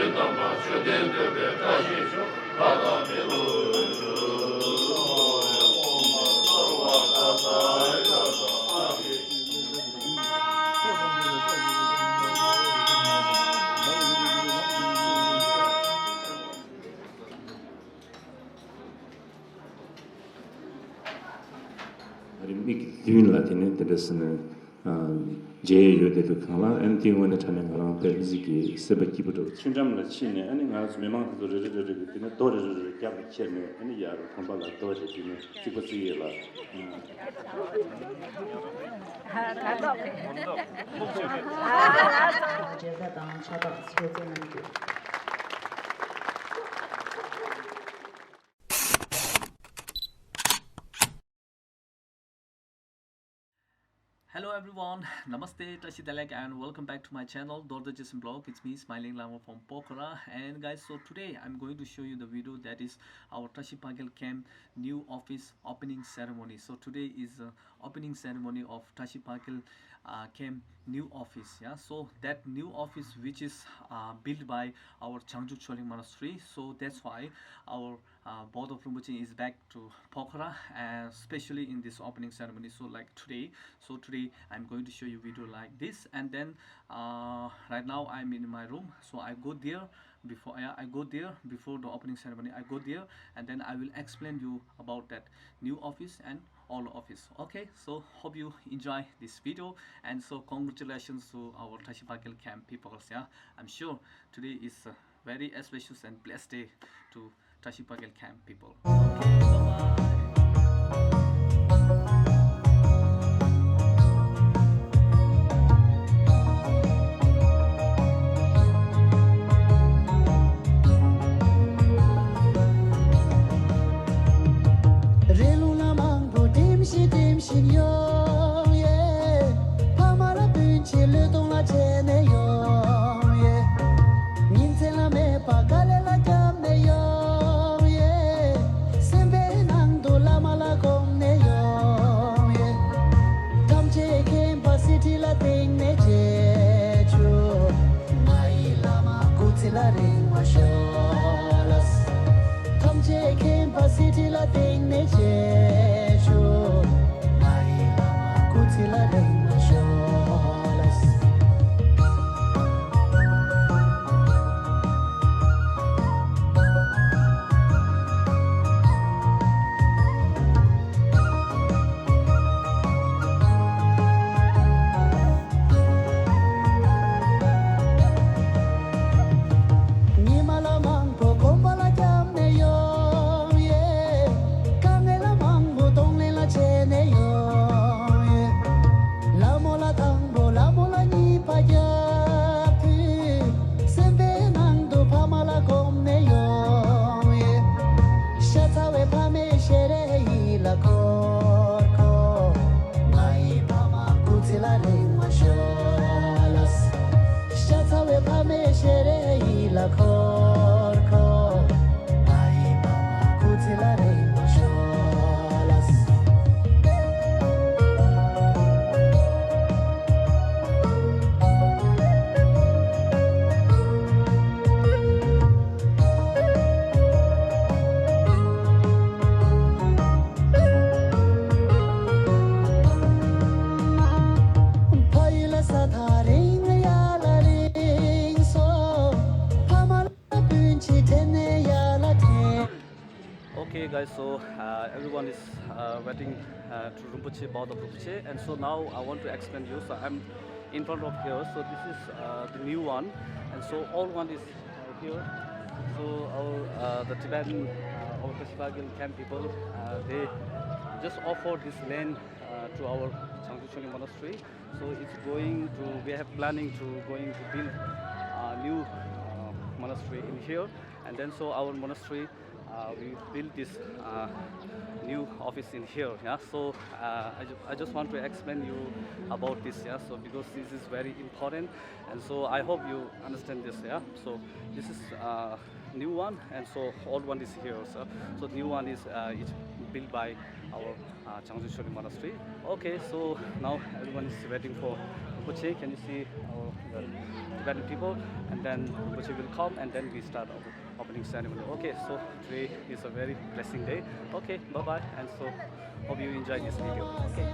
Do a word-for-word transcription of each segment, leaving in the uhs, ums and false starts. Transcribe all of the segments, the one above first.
རིང་མིག་གི་མདུན་ལ་དེ་ནས་དེ་འདྲ་ཟེར་ནས་མཇལ་ཡས་ཡོད་དེ་འདུག་གང་ལ་ཨན་དེའི་ངོས་ནས་དྲང་གནས་ང་རང་དཔེ་མི་སྲིད་ཀྱི་སེམས་པ་སྐྱིད་པོ་འདུག་ཆུ་འགྲམ་ལ་ཕྱིན་ནས་ཨ་ནི་ང་ཚོ་མི་མང་དེ་ཚོ་རེ་རེ་རེ་རེ་གིས་དེ་ནས་རྡོ་རེ་རེ་རེ་རྒྱབ་ལ་ཁྱེར་ནས་ཨ་ནི་ཡར་གོམ་པ་ལ་རྡོ་རེ་དེ་ནས་རྩིག་པ་རྩིག་ཡས་ལ། མཇལ་ཁ་དང་ཕྱག་རྟགས་ཆེད་བསྐྱོན་གནང་རྒྱུ། Hello everyone, Namaste, Tashi Delek, and welcome back to my channel, Dorda Jason Blog. It's me, Smiling Lama from Pokhara. And guys, so today I'm going to show you the video that is our Tashi Pakel camp new office opening ceremony. So today is uh, opening ceremony of Tashi Pakel uh, camp new office. Yeah, so that new office which is uh, built by our Changju Choling Monastery. So that's why our uh, Bodh of Rinpoche is back to Pokhara, uh, especially in this opening ceremony. So like today, so today I'm going to show you video like this, and then uh, right now I'm in my room. So I go there before I, I go there before the opening ceremony. I go there, and then I will explain you about that new office and old office. Okay, so hope you enjoy this video, and so congratulations to our Tashi Pakel camp peoples. Yeah, I'm sure today is a very auspicious and blessed day to Tashi Pakel camp people. Okay, bye-bye. རི་ལུང་ལ་མང་པོ་འགྲིམ་བཞིན་འགྲིམ་བཞིན་ཡོང་ཡེ། ཕ་མ་ལ་སྤུན་མཆེད་བློས་གཏོང་ལ་བྱས་ནས་ཡོང་ཡེ། ཉིན་མཚན་ལ་མེད་པ་དཀའ་ལས་ལ་བརྒྱབ་ནས་ཡོང་ཡེ། སེམས་པའི་ནང་དུ་བླ་མ་ལ་སྒོམ་ནས་ཡོང་ཡེ། ཐམས་ཅད་མཁྱེན་པ་གསེར་ཁྲི་ལ་བརྟེན་ནས་རྗེས་ཆུ། ང་ཡི་བླ་མ་སྐུ་ཚེ་ལ་རིང་བ་ཤོག་ལགས། ཐམས་ཅད་མཁྱེན་པ་གསེར་ཁྲི་ལ་བརྟེན་ནས་རྗེས་ཆུ། ང་ཡི་བླ་མ་སྐུ་ཚེ་ལ་རིང་བ་ཤོག་ལགས། ཉི་མ་ལ་མང་པོ་གོམ་པ་ལ་བརྒྱབ་ནས་ཡོང་ཡེ། དཀའ་ངལ་ལ་མང་པོ་གདོང་ལེན་ལ་བྱས་ནས་ཡོང་ཡེ། ལ་མོ་ལ་དང་པོ་ལ་མོ་ལ་གཉིས་པ་རྒྱབ་དུས། སེམས་པའི་ནང་དུ་ཕ་མ་ལ་སྒོམ་ནས་ཡོང་ཡེ། ཤ་ཚ་བའི་ཕ་མའི་ཞལ་རས་ཡིད་ལ་འཁོར་འཁོར། ང་ཡི་ཕ་མ་སྐུ་ཚེ་ལ་རིང་བ་ཤོག་ལགས། ཤ་ཚ་བའི་ཕ་མའི་ཞལ་རས་ཡིད་ལ་འཁོར་འཁོར། ང་ཡི་ཕ་མ་སྐུ་ཚེ་ལ་རིང་བ་ཤོག་ལགས། ཕ་ཡུལ་ས་ཐག་རིང་ཡ་ལ་རིང་སོང་། ཕ་མ་ལ་སྤུན་མཆེད་དྲན་ནས་ཡ་ལ་དྲན། Okay, guys, so uh, everyone is uh, waiting uh, to Rinpoche, Bodh of Rinpoche, and so now I want to explain you. So I'm in front of here. So this is uh, the new one, and so old one is uh, here. So our uh, the Tibetan uh, our Tashi Pakel camp people, uh, they just offer this land uh, to our Changchun Choling Monastery. So it's going to we have planning to going to build a new uh, monastery in here, and then so our monastery uh, we build this uh, new office in here. Yeah, so uh, I, ju- I just want to explain you about this. Yeah, so because this is very important, and so I hope you understand this. Yeah, so this is uh, new one, and so old one is here. So, so new one is uh, is built by our uh, Changchun Choling Monastery. Okay, so now everyone is waiting for Rinpoche, can you see all the Tibetan people? And then Rinpoche will come, and then we start our opening ceremony. Okay, so today is a very blessing day. Okay, bye bye, and so hope you enjoy this video. Okay.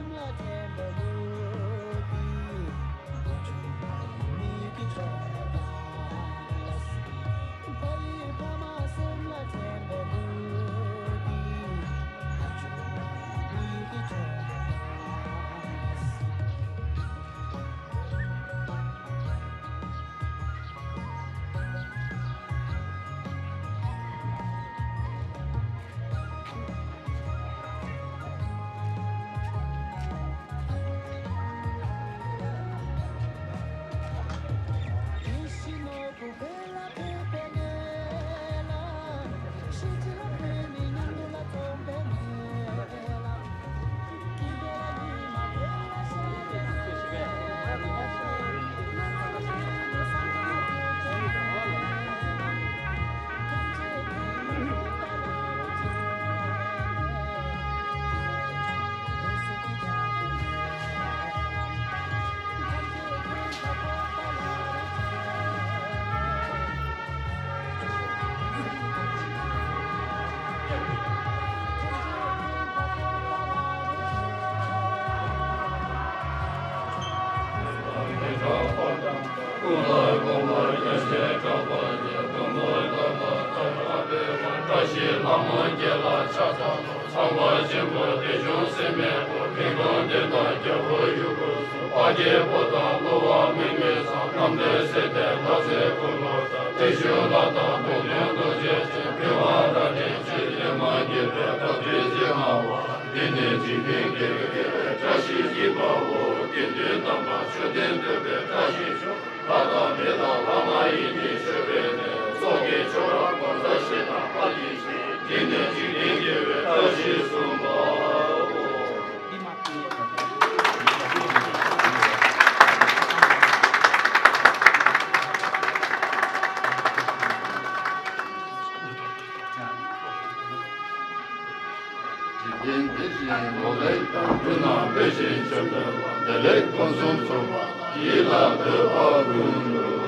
འཇིག་རྟེན་འདི་བཞིན་ལོ་ལེགས་དང་། སྤྲུལ་སྣང་འབེབས་ཤིང་བྱོན་པའི་བདེ་ལེགས་ཕུན་སུམ་ཚོགས་པ་དང་། ཡིད་ལ་འདོད་པ་ཀུན་འགྲུབ།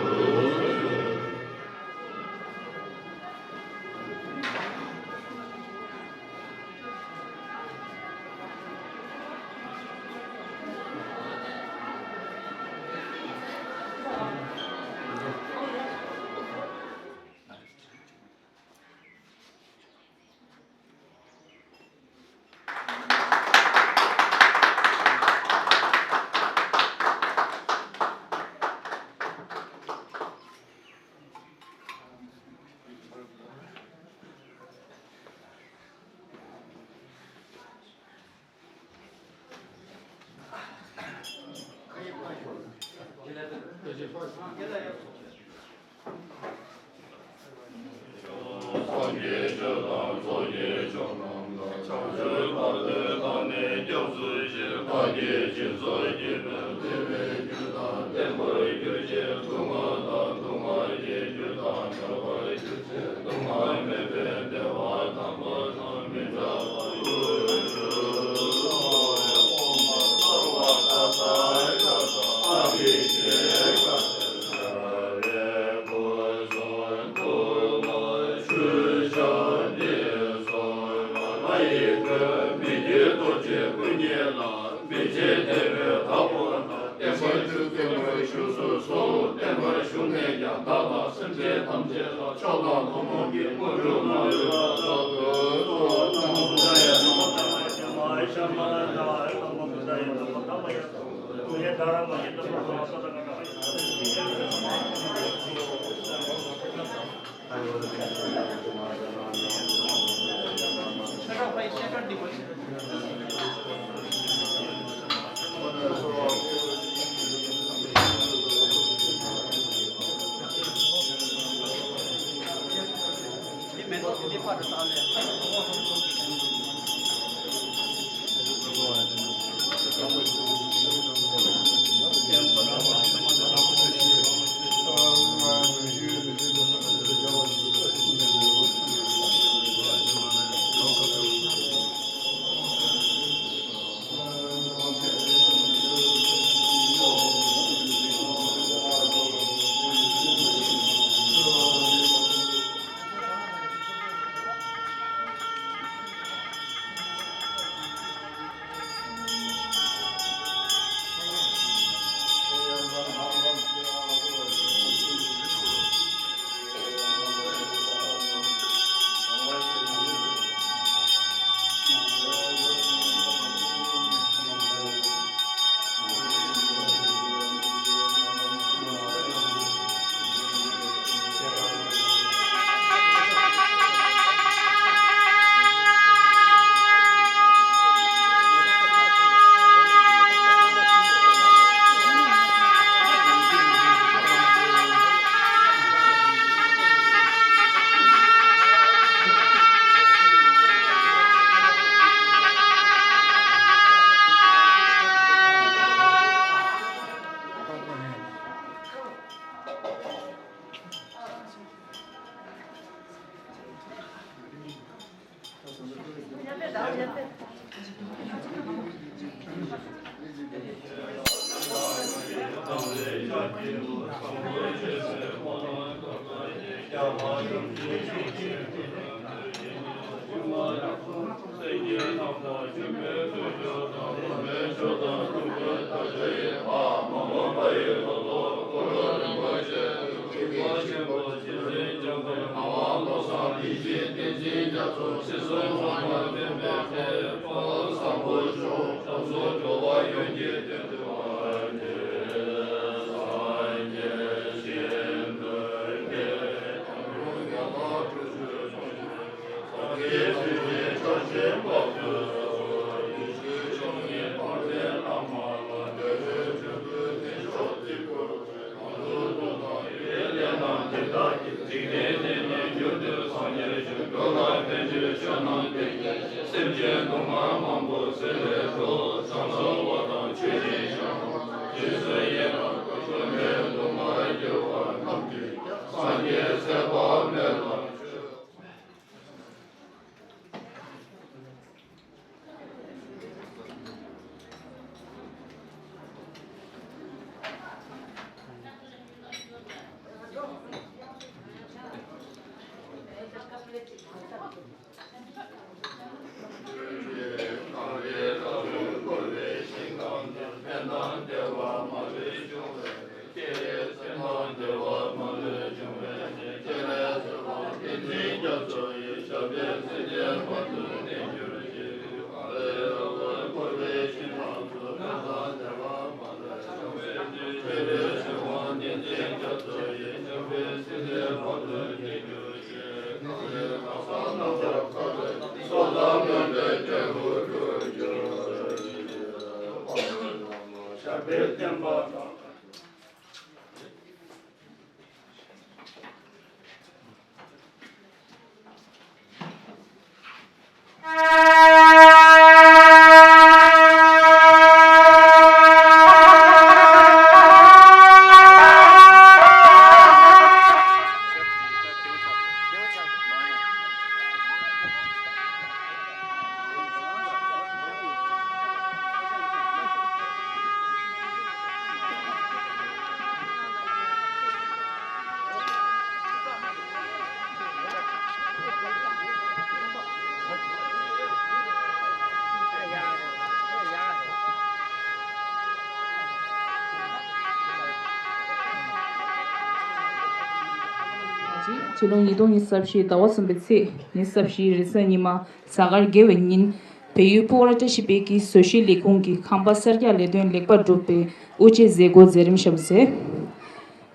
ཕྱི་ལོ་ཉིས་སྟོང་ཉི་ཤུ་རྩ་བཞི་ཟླ་བ་གསུམ་པའི་ཚེས་ཉི་ཤུ་རྩ་བཞི་རེས་གཟའ་ཉི་མ། གཟའ་སྐར་དགེ་བའི་ཉིན། བལ་ཡུལ་སྤོ་བོ་ར་བཀྲ་ཤིས་དཔལ་སྐྱིད་བཟོ་ཞིང་ལས་ཁུངས་ཀྱིས་ཁང་པ་གསར་རྒྱག་ལས་དོན་ལེགས་པར་གྲུབ་པའི་དབུ་འབྱེད་མཛད་སྒོ་མཛད་རིམ་ཞབས་མཛད།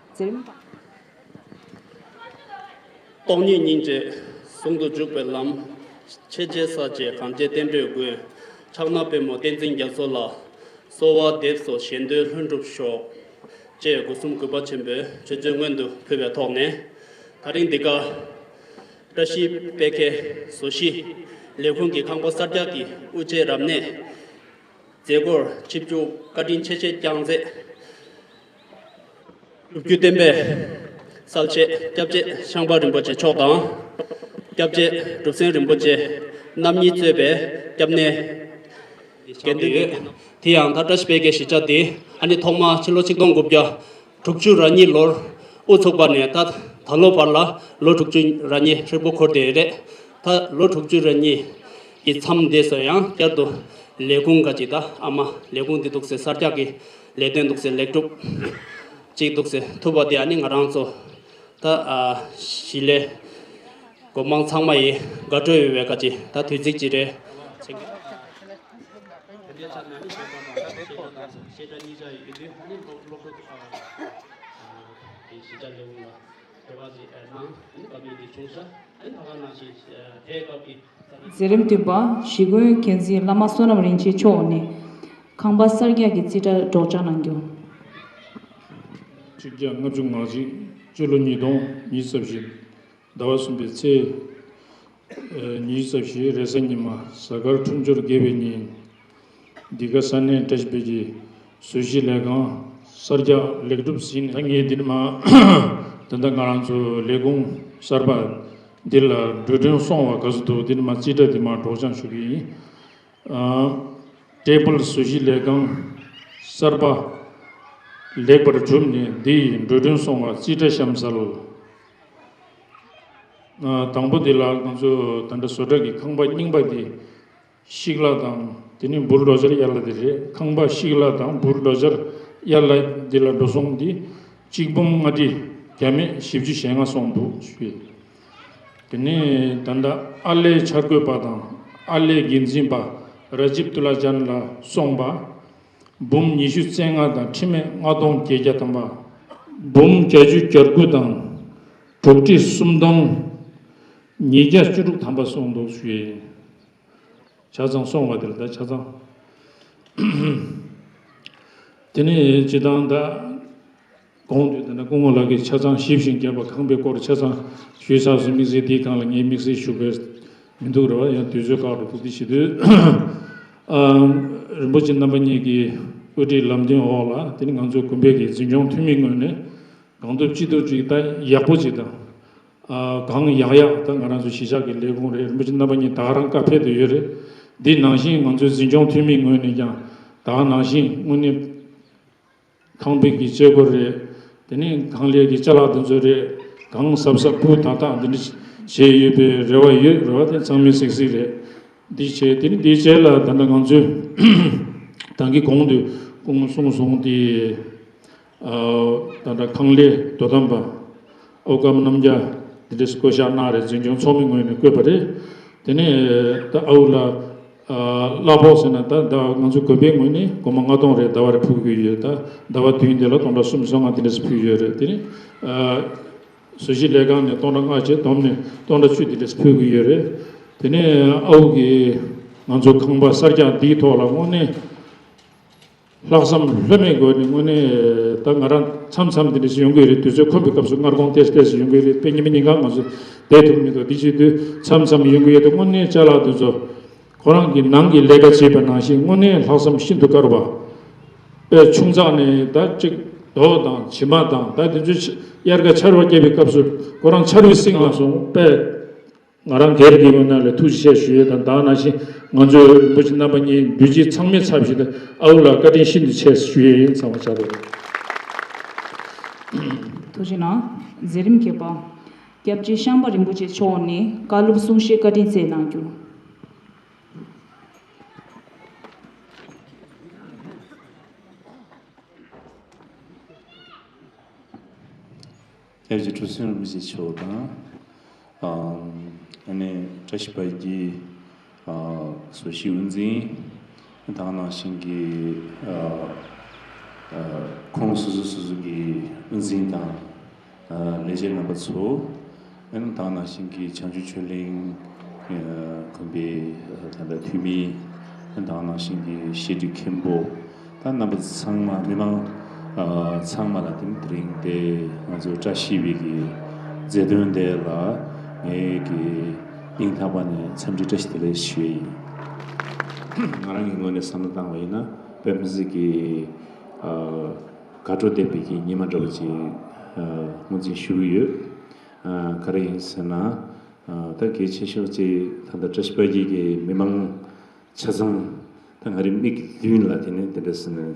མཛད་རིམ་དང་། སྟོང་ཉིད་སྙིང་རྗེ་ཟུང་དུ་འཇུག་པའི་ལམ། ཆེས་ཆེར་གསལ་བྱེད་གངས་ཅན་བསྟན་འགྲོའི་མགོན། ཕྱག་ན་པདྨོ་བསྟན་འཛིན་རྒྱ་མཚོ་ལ། གསོལ་བ་འདེབས་སོ་གཞན་དོན་ལྷུན་གྲུབ་ཤོག་ཅེས་སྒོ་གསུམ་གུས་པ་ཆེན་པོས་མཆོད་བརྗོད་སྔོན་དུ་ཕུལ་བའི་ཐོག་ནས། ད་རིང་འདི་ག་བཀྲ་ཤིས་དཔལ་ཁེ་བཟོ་ཞིང་ལས་ཁུངས་ཀྱི་ཁང་པ་གསར་རྒྱག་གི་དབུ་འབྱེད་རབ་གནས་མཛད་སྒོར་ཆིབས་བསྒྱུར་བཀའ་དྲིན་ཆེ་ཆེ་བསྐྱངས་མཛད། སྒྲུབ་བརྒྱུད་བསྟན་པའི་གསལ་བྱེད་སྐྱབས་རྗེ་ཤངས་པ་རིན་པོ་ཆེ་མཆོག་དང་། སྐྱབས་རྗེ་གྲུབ་སེང་རིན་པོ་ཆེ་རྣམ་གཉིས་གཙོས་པའི་སྐྱབས་གནས་དགེ་འདུན་ཡོད། དེ་ཡང་ད་བཀྲ་ཤིས་དཔལ་དགེ་གཞིས་ཆགས་འདི་ཨ་ནི་ཐོག་མ་ཕྱི་ལོ་ཆིག་སྟོང་དགུ་བརྒྱ་དྲུག་ཅུ་རེ་གཉིས་ལོར་དབུ་ཚུགས་པ་ནས་ད་ད་ལོ་བར་ལ་ལོ་དྲུག་ཅུ་རེ་གཉིས་ཧྲིལ་པོ་འཁོར་བསྡད་ཡོད་རེད། ད་ལོ་དྲུག་ཅུ་རེ་གཉིས་ཀྱི་མཚམས་འདས་སོ་ཡང་བསྐྱར་དུ་ལས་ཁུངས་འགའ་ཅིག་ད་ཨ་མ་ལས་ཁུངས་འདི་འདུག་སེ་གསར་རྒྱག་གི་ལས་དོན་འདུག་སེ་ལེགས་གྲུབ་ཅིག་འདུག་སེ་ཐུབ་པ་དེ་ཨ་ནི་ང་རང་ཚོ་ད་ཨ་གཞིས་ལས་སྒོ་མང་ཚང་མ་ཡི་དགའ་སྤྲོ་ཡོད་པའི་ཁ་ཅིག་ད་དུས་ཚིགས་ཅིག་རེད། མཛད་རིམ་བདུན་པ། གཞིས་ཁམས་མཁན་ཆེན་བླ་མ་བསོད་ནམས་རིན་ཆེན་མཆོག་ནས་ཁང་པ་གསར་རྒྱག་གི་རྩིས་ཁྲ་སྒྲོག་སྦྱང་གནང་རྒྱུ། ཆིག་བརྒྱ་ལྔ་བཅུ་ང་གཅིག་སྤྱི་ལོ་ཉིས་སྟོང་ཉི་ཤུ་རྩ་བཞི་ཟླ་བ་གསུམ་པའི་ཚེས་ཉི་ཤུ་རྩ་བཞི་རེས་གཟའ་ཉི་མ་གཟའ་སྐར་འཁྲུངས་འབྱོར་དགེ་བའི་ཉིན། འདི་ག་ས་གནས་བཀྲ་ཤིས་དཔལ་གྱི་བཟོ་ཞིང་ལས་ཁང་གསར་རྒྱག་ལེགས་གྲུབ་ཟིན་ནས། ད་ངས་འདི་ནས་མ་ད་ལྟ་ང་རང་ཚོ་ལས་ཁུངས་གསར་པ་ འདི་ལ་འགྲོ་གྲོན་སོང་བ་ག་ཚོད་འདུག་འདི་ནི་མ་རྩིས་ཁྲ་འདི་མ་སྒྲོག་སྦྱང་ཞུ་གི་ཡིན། ཨ། ཀྲེ་པལ་བཟོ་གཞིས་ལས་ཁང་གསར་པ་ལེགས་པར་གྲུབ་ནས་འདི་ཡི་འགྲོ་གྲོན་སོང་བ་རྩིས་ཁྲ་གཤམ་གསལ། ཨ། དང་པོ་འདི་ལ་ང་ཚོ་ད་ལྟ་བཟོ་གྲྭ་གི་ཁང་པ་རྙིང་པ་འདི་ཤིག་ལ་དང་དེ་ནས་འབུལ་ཌོ་ཛར་གཡར་ལ་དེ་རེད། ཁང་པ་ཤིག་ལ་དང་འབུལ་ཌོ་ཛར་གཡར་ལ་འདི་ལ་འགྲོ་སོང་འདི་གཅིག་འབུམ་ལྔ་ཁྲི་བརྒྱ་མེད་བཞི་བཅུ་ཞེ་ལྔ་སོང་འདུག་ཞུས། དེ་ནས་ད་ལྟ་ཨར་ལས་འཆར་འགོད་པ་དང་ཨར་ལས་འགན་འཛིན་པ་ར་ཇིབ་ཏུ་ལ་ཅན་ལ་སོང་བ་འབུམ་ཉི་ཤུ་རྩ་ལྔ་དང་ཁྲི་མེད་ལྔ་སྟོང་བརྒྱད་བརྒྱ་ཐམ་པ། འབུམ་བརྒྱད་ཅུ་གྱ་དགུ་དང་དྲུག་ཁྲི་སུམ་སྟོང་ཉིས་བརྒྱ་བཅུ་དྲུག་ཐམ་པ་སོང་འདུག་ཞུས། ཆ་ཚང་སོང་བ་དེ་ལ་ད་ཆ་ཚང་། དེ་ནས་སྤྱི་བཏང་ད་གོང་དུ་ད་ལྟ་སྐུ་ངོ་ལགས་ཀྱིས་ཆ་ཚང་ཞིབ་ཞིང་རྒྱས་པ་ཁང་པའི་སྐོར་ཆ་ཚང་ཞུས་ཚར་སོང་། དམིགས་བསལ་དེའི་སྒང་ལ་ངས་དམིགས་བསལ་ཞུ་དགོས་མི་འདུག་རེད་བ། ཡང་དུས་ཚོད་ཁག་རུ་འདུག་དེ་བྱེད་དུས། ཨ། རིན་པོ་ཆེ་རྣམ་པ་གཉིས་ཀྱི་དབུ་ཁྲིད་ལམ་སྟོན་འོག་ལ་དེ་ནི་ང་ཚོ་དགོན་པའི་གི་འཛིན་སྐྱོང་འཐུས་མི་ངོས་ནས་གང་ཐུབ་ཅི་ཐུབ་ཅིག་ད་ཡག་པོ་ཅིག་དང་། ཨ། གང་ཡག་ཡག་ད་ང་རང་ཚོ་གཞིས་ཆགས་ཀྱི་ལས་ཁུངས་རེད། རིན་པོ་ཆེ་རྣམ་པ་གཉིས་ད་ག་རང་བཀའ་ཕེབས་བསྡད་ཡོད་རེད། འདི་ནང་བཞིན་ང་ཚོའི་འཛིན་སྐྱོང་འཐུས་མི་ངོས་ནས་ཀྱང་ད་ག་ནང་བཞིན་དངོས་གནས་ཁང་པའི་གི་བྱེད་སྒོ་རེད། དེ་ནས་ཁང་ལས་ཀྱི་ཅ་ལག་དེ་ཚོ་རེད། གང་གཟབ་གཟབ་ཕུ་ཐག་ཐག་འདི་འདྲ་བྱས་ཡོད་པའི་རེ་བ་ཡོད་རེད་བ། དེ་ཚང་མས་གཟིགས་གཟིགས་རེད། འདི་བྱས་དེ་ནི་འདིའི་རྗེས་ལ་ད་ལྟ་ང་ཚོས་ད་གིན་གོང་དུ་སྐུ་ངོ་གསུངས་སོང་དེ། ཨ། ད་ལྟ་ཁང་ལས་དོ་དམ་པ་ཨོ་ཀམ་རྣམ་རྒྱལ་འདི་འདྲས་བསྐོ་བཞག་གནང་རེད། འཛིན་སྐྱོང་ཚོགས་མི་ངོས་ནས་བསྐོས་པ་རེད། དེ་ནས་ད་ཨའུ་ལ་ཨ་གླ་ཕོགས་ཟེར་ན་ད་ད་ང་ཚོ་དགོན་པའི་ངོས་ནས་སྒོར་མོ་ལྔ་སྟོང་རེ་ཟླ་བ་རེ་ཕུལ་གྱི་ཡོད། ད་ཟླ་བ་བདུན་དེ་ལ་སྟོང་ཕྲག་སུམ་ཅུ་སོ་ལྔ་འདི་འདྲས་ཕུལ་ཡོད་རེད། དེ་ནས་ཨ་བཟོ་གཞིས་ལས་ཁང་ནས་སྟོང་ཕྲག་ལྔ་བྱས། བསྡོམས་ནས་སྟོང་ཕྲག་བཅུ་འདི་འདྲས་ཕུལ་གྱི་ཡོད་རེད། དེ་ནས་ཨའུ་གིས་ང་ཚོ་ཁང་པ་གསར་རྒྱག་འདིའི་ཐོག་ལ་དངོས་གནས་ལྷག་བསམ་ལྷོད་མེད་སྒོ་ནས་དངོས་གནས་ད་ང་རང་མཚམས་མཚམས་དེ་འདྲ་ཞིག་ཡོང་གི་རེད། དུས་ཚོད་ཁོམ་པའི་སྐབས་སུ་སྔ་དགོང་ཏོག་ཙམ་ཏོག་ཙམ་ཞིག་ཡོང་གི་རེད། དཔེ་ཉི་མ་ཉིན་གང་ང་ཚོ་བསྡད་ཐུབ་མི་འདུག་འདི་བྱེད་དུས་མཚམས་མཚམས་ཡོང་གི་ཡོད་དུས་དངོས་གནས་ཅ་ལག་དེ་ཚོ་ཁོ་རང་གི་ནང་གི་ལས་ཀ་བྱེད་པ་ནང་བཞིན་དངོས་གནས་ལྷག་བསམ་ཤིན་ཏུ་དཀར་བ། དཔེ་ཆུང་ཙག་ནས་ད་ཅིག་རྡོ་དང་བྱེ་མ་དང་ད་དེ་ཚོ་དབྱར་ཁ་ཆར་པ་བརྒྱབ་པའི་སྐབས་སུ་ཁོ་རང་ཆར་པའི་གསེང་ལ་སོང་དཔེ། ང་རང་སྒེར་གྱི་ངོས་ནས་ལ་ཐུགས་རྗེ་ཆེ་ཞུ་ཡས་དང་། ད་ག་ནང་བཞིན་ང་ཚོའི་རིན་པོ་ཆེ་རྣམ་པ་གཉིས་འབུལ་བྱེད་ཚང་མའི་ཚབ་ཞུས་ཏེ་ཨའུ་ལ་བཀའ་དྲིན་ཤིན་ཏུ་ཆེ་ཞུ་ཡས་ཡིན། ཚང་མ་བྱ་དགོས། ཐུགས་རྗེ་གནང་། མཛད་རིམ་བརྒྱད་པ། སྐྱབས་རྗེ་ཤངས་པ་རིན་པོ་ཆེ་མཆོག་ནས་བཀའ་སློབ་གསུང་བཤད་བཀའ་དྲིན་སྩལ་གནང་རྒྱུ། སྐྱབས་རྗེ་གྲུབ་ཆེན་རིན་པོ་ཆེ་མཆོག་དང་། ཨ་ནི་བཀྲ་ཤིས་པ་གི་བཟོ་གཞིས་དབུ་འཛིན། ད་ག་ནང་བཞིན་གྱི་ཁོངས་སོ་སོ་སོ་སོ་གི་དབུ་འཛིན་དང་ལས་བྱེད་རྣམ་པ་ཚོ། ཨ་ནི་ད་ག་ནང་བཞིན་གྱི་བྱང་ཆུབ་ཆོས་གླིང་དགོན་པའི་ད་ལྟ་འཐུས་མི། ད་ག་ནང་བཞིན་གྱི་བཤད་སྒྲིག་མཁན་པོ། ད་རྣམ་པ་ཚང་མ་མི་མང་ཚང་མ་ལ་དེ་དེ་རིང་དེ་ང་ཚོ་བཀྲ་ཤིས་པའི་གི་མཛད་དོན་དེ་ལ་ངའི་གི་སྙིང་ཐག་པ་ནས་འཚམས་འདྲི་བཀྲ་ཤིས་བདེ་ལེགས་ཞུ་ཡི་ཡིན། ང་རང་གི་ངོས་ནས་བསམ་བློ་བཏང་བ་ཡིན་ན་དཔེ་མི་སྲིད་ཀྱི་དགའ་སྤྲོ་ལྡན་པའི་གི་ཉི་མ་འདྲ་བོ་ཅིག་ངོས་འཛིན་ཞུ་གི་ཡོད། ག་རེ་ཡིན་ཟེར་ན། ད་གལ་ཆེ་ཤོས་ཅིག་ད་ལྟ་བཀྲ་ཤིས་པ་གི་གི་མི་མང་ཆ་ཚང་ད་ང་རའི་མིག་གི་མདུན་ལ་དེ་ནས་དེ་འདྲ་ཟེར་ནས་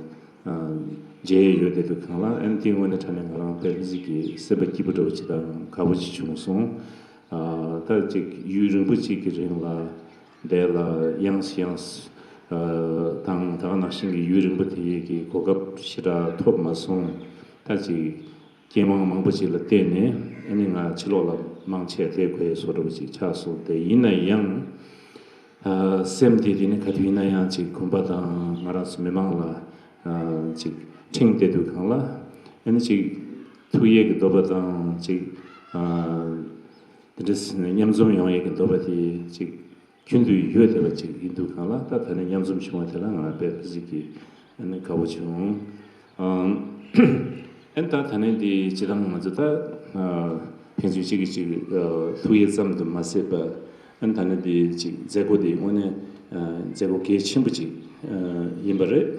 མཇལ་ཡོད་དེ་དུས་གང་ལ་ཨ་ནི་དེའི་ངོས་ནས་དྲང་གནས་ང་རང་དཔེ་མི་སྲིད་ཀྱི་སེམས་པ་སྐྱིད་པོ་འདྲ་བོ་ཅིག་དང་དགའ་པོ་ཅིག་བྱུང་སོང་། ད་ཅིག་ཡུན་རིང་པོ་ཅིག་གི་རིང་ལ་དེ་ལ་ཡང་སེ་ཡང་སེ་དང་ད་ག་ནང་བཞིན་གྱི་ཡུན་རིང་པོ་དེ་ཡས་ཀྱི་གོ་སྐབས་ཞེ་དྲག་ཐོབ་མ་སོང་། ད་ཅིག་རྐྱེན་མང་མང་པོ་ཅིག་ལ་བརྟེན་ནས་ཨ་ནི་ང་ཕྱི་ལོགས་ལ་མང་ཆེ་བསྡད་དགོས་བཟོ་འདྲ་པོ་ཅིག་ཆགས་སོང་། དེ་ཡིན་ན་ཡང་སེམས་དེ་དེ་ནི་ག་དུས་ཡིན་ན་ཡང་ཅིག་དགོན་པ་དང་ང་རང་ཚོ་མི་མང་ལ་ཅིག་འཁྲེང་བསྡད་དུས་གང་ལ་ཨ་ནི་ཅིག་ཐུགས་ཡས་ཀྱི་འདོད་པ་དང་ཅིག་དེ་འདྲ་མཉམ་འཛོམས་ཡོང་ཡས་ཀྱི་འདོད་པ་དེ་ཅིག་རྒྱུན་དུ་ཡོད་བསྡད་པ་ཅིག་ཡིན་དུས་གང་ལ་ད་ད་ནི་མཉམ་འཛོམས་བྱུང་བ་དེ་ལ་ང་དཔེ་ཕི་ཟིག་གི་ཨ་ནི་དགའ་པོ་བྱུང་། ཨ་ནི་ད་ད་ནི་འདི་སྤྱི་བཏང་ང་ཚོ་ད་ཕན་ཚུན་གཅིག་གིས་གཅིག་ཐུགས་ཡིད་ཙམ་དུ་མ་ཟད་པ་ཨ་ནི་ད་ནི་འདི་ཅིག་མཛད་སྒོ་འདི་དངོས་གནས་མཛད་སྒོ་གལ་ཆེན་པོ་ཅིག་ཡིན་པ་རེད།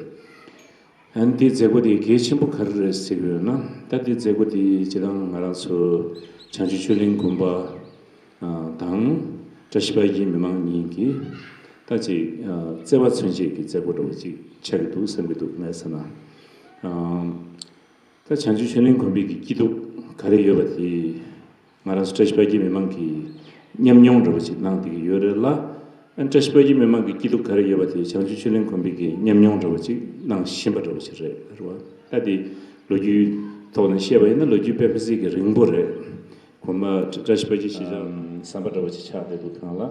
ཨ་ནི་འདི་མཛད་སྒོ་འདི་གལ་ཆེན་པོ་ག་རེ་རེད་ཟེར་གྱི་ཡོད་ན་ད་འདི་མཛད་སྒོ་འདི་སྤྱི་བཏང་ང་རང་ཚོ་བྱང་ཆུབ་ཆོས་གླིང་དགོན་པ། དང་བཀྲ་ཤིས་དཔལ་གྱི་མི་མང་གཉིས་ཀྱིས་ད་ཅིག་བརྩེ་བ་མཚོན་བྱེད་ཀྱི་བརྩེ་པོ་འདྲ་བོ་ཅིག་ཆགས་ཀྱི་འདུག་བསམ་གྱི་འདུག་ངས་བསམ་ན། ད་བྱང་ཆུབ་ཆོས་གླིང་དགོན་པའི་གི་སྐྱིད་སྡུག་ག་རེ་ཡོད་པ་དེ། ང་རང་ཚོ་བཀྲ་ཤིས་དཔལ་གྱི་མི་མང་གིས་ཉམས་མྱོང་འདྲ་བོ་ཅིག་གནང་བསྡད་ཀྱི་ཡོད་རེད་ལ། ཨ་བཀྲ་ཤིས་དཔལ་གྱི་མི་མང་གི་སྐྱིད་སྡུག་ག་རེ་ཡོད་པ་དེ་བྱང་ཆུབ་ཆོས་གླིང་དགོན་པའི་གི་ཉམས་མྱོང་འདྲ་བོ་ཅིག་གནང་བཞིན་པ་འདྲ་བོ་ཅིག་རེད་རེད་བ། ད་དེ་ལོ་རྒྱུས་ཐོག་ནས་བཤད་པ་ཡིན་ན་ལོ་རྒྱུས་དཔེ་མི་སྲིད་ཀྱི་རིང་པོ་རེད། དགོན་པ་བཀྲ་ཤིས་དཔལ་གྱི་གཞིས་ཆགས་ཟམ་པ་འདྲ་བོ་ཅིག་ཆགས་བསྡད་འདུག་གང་ལ།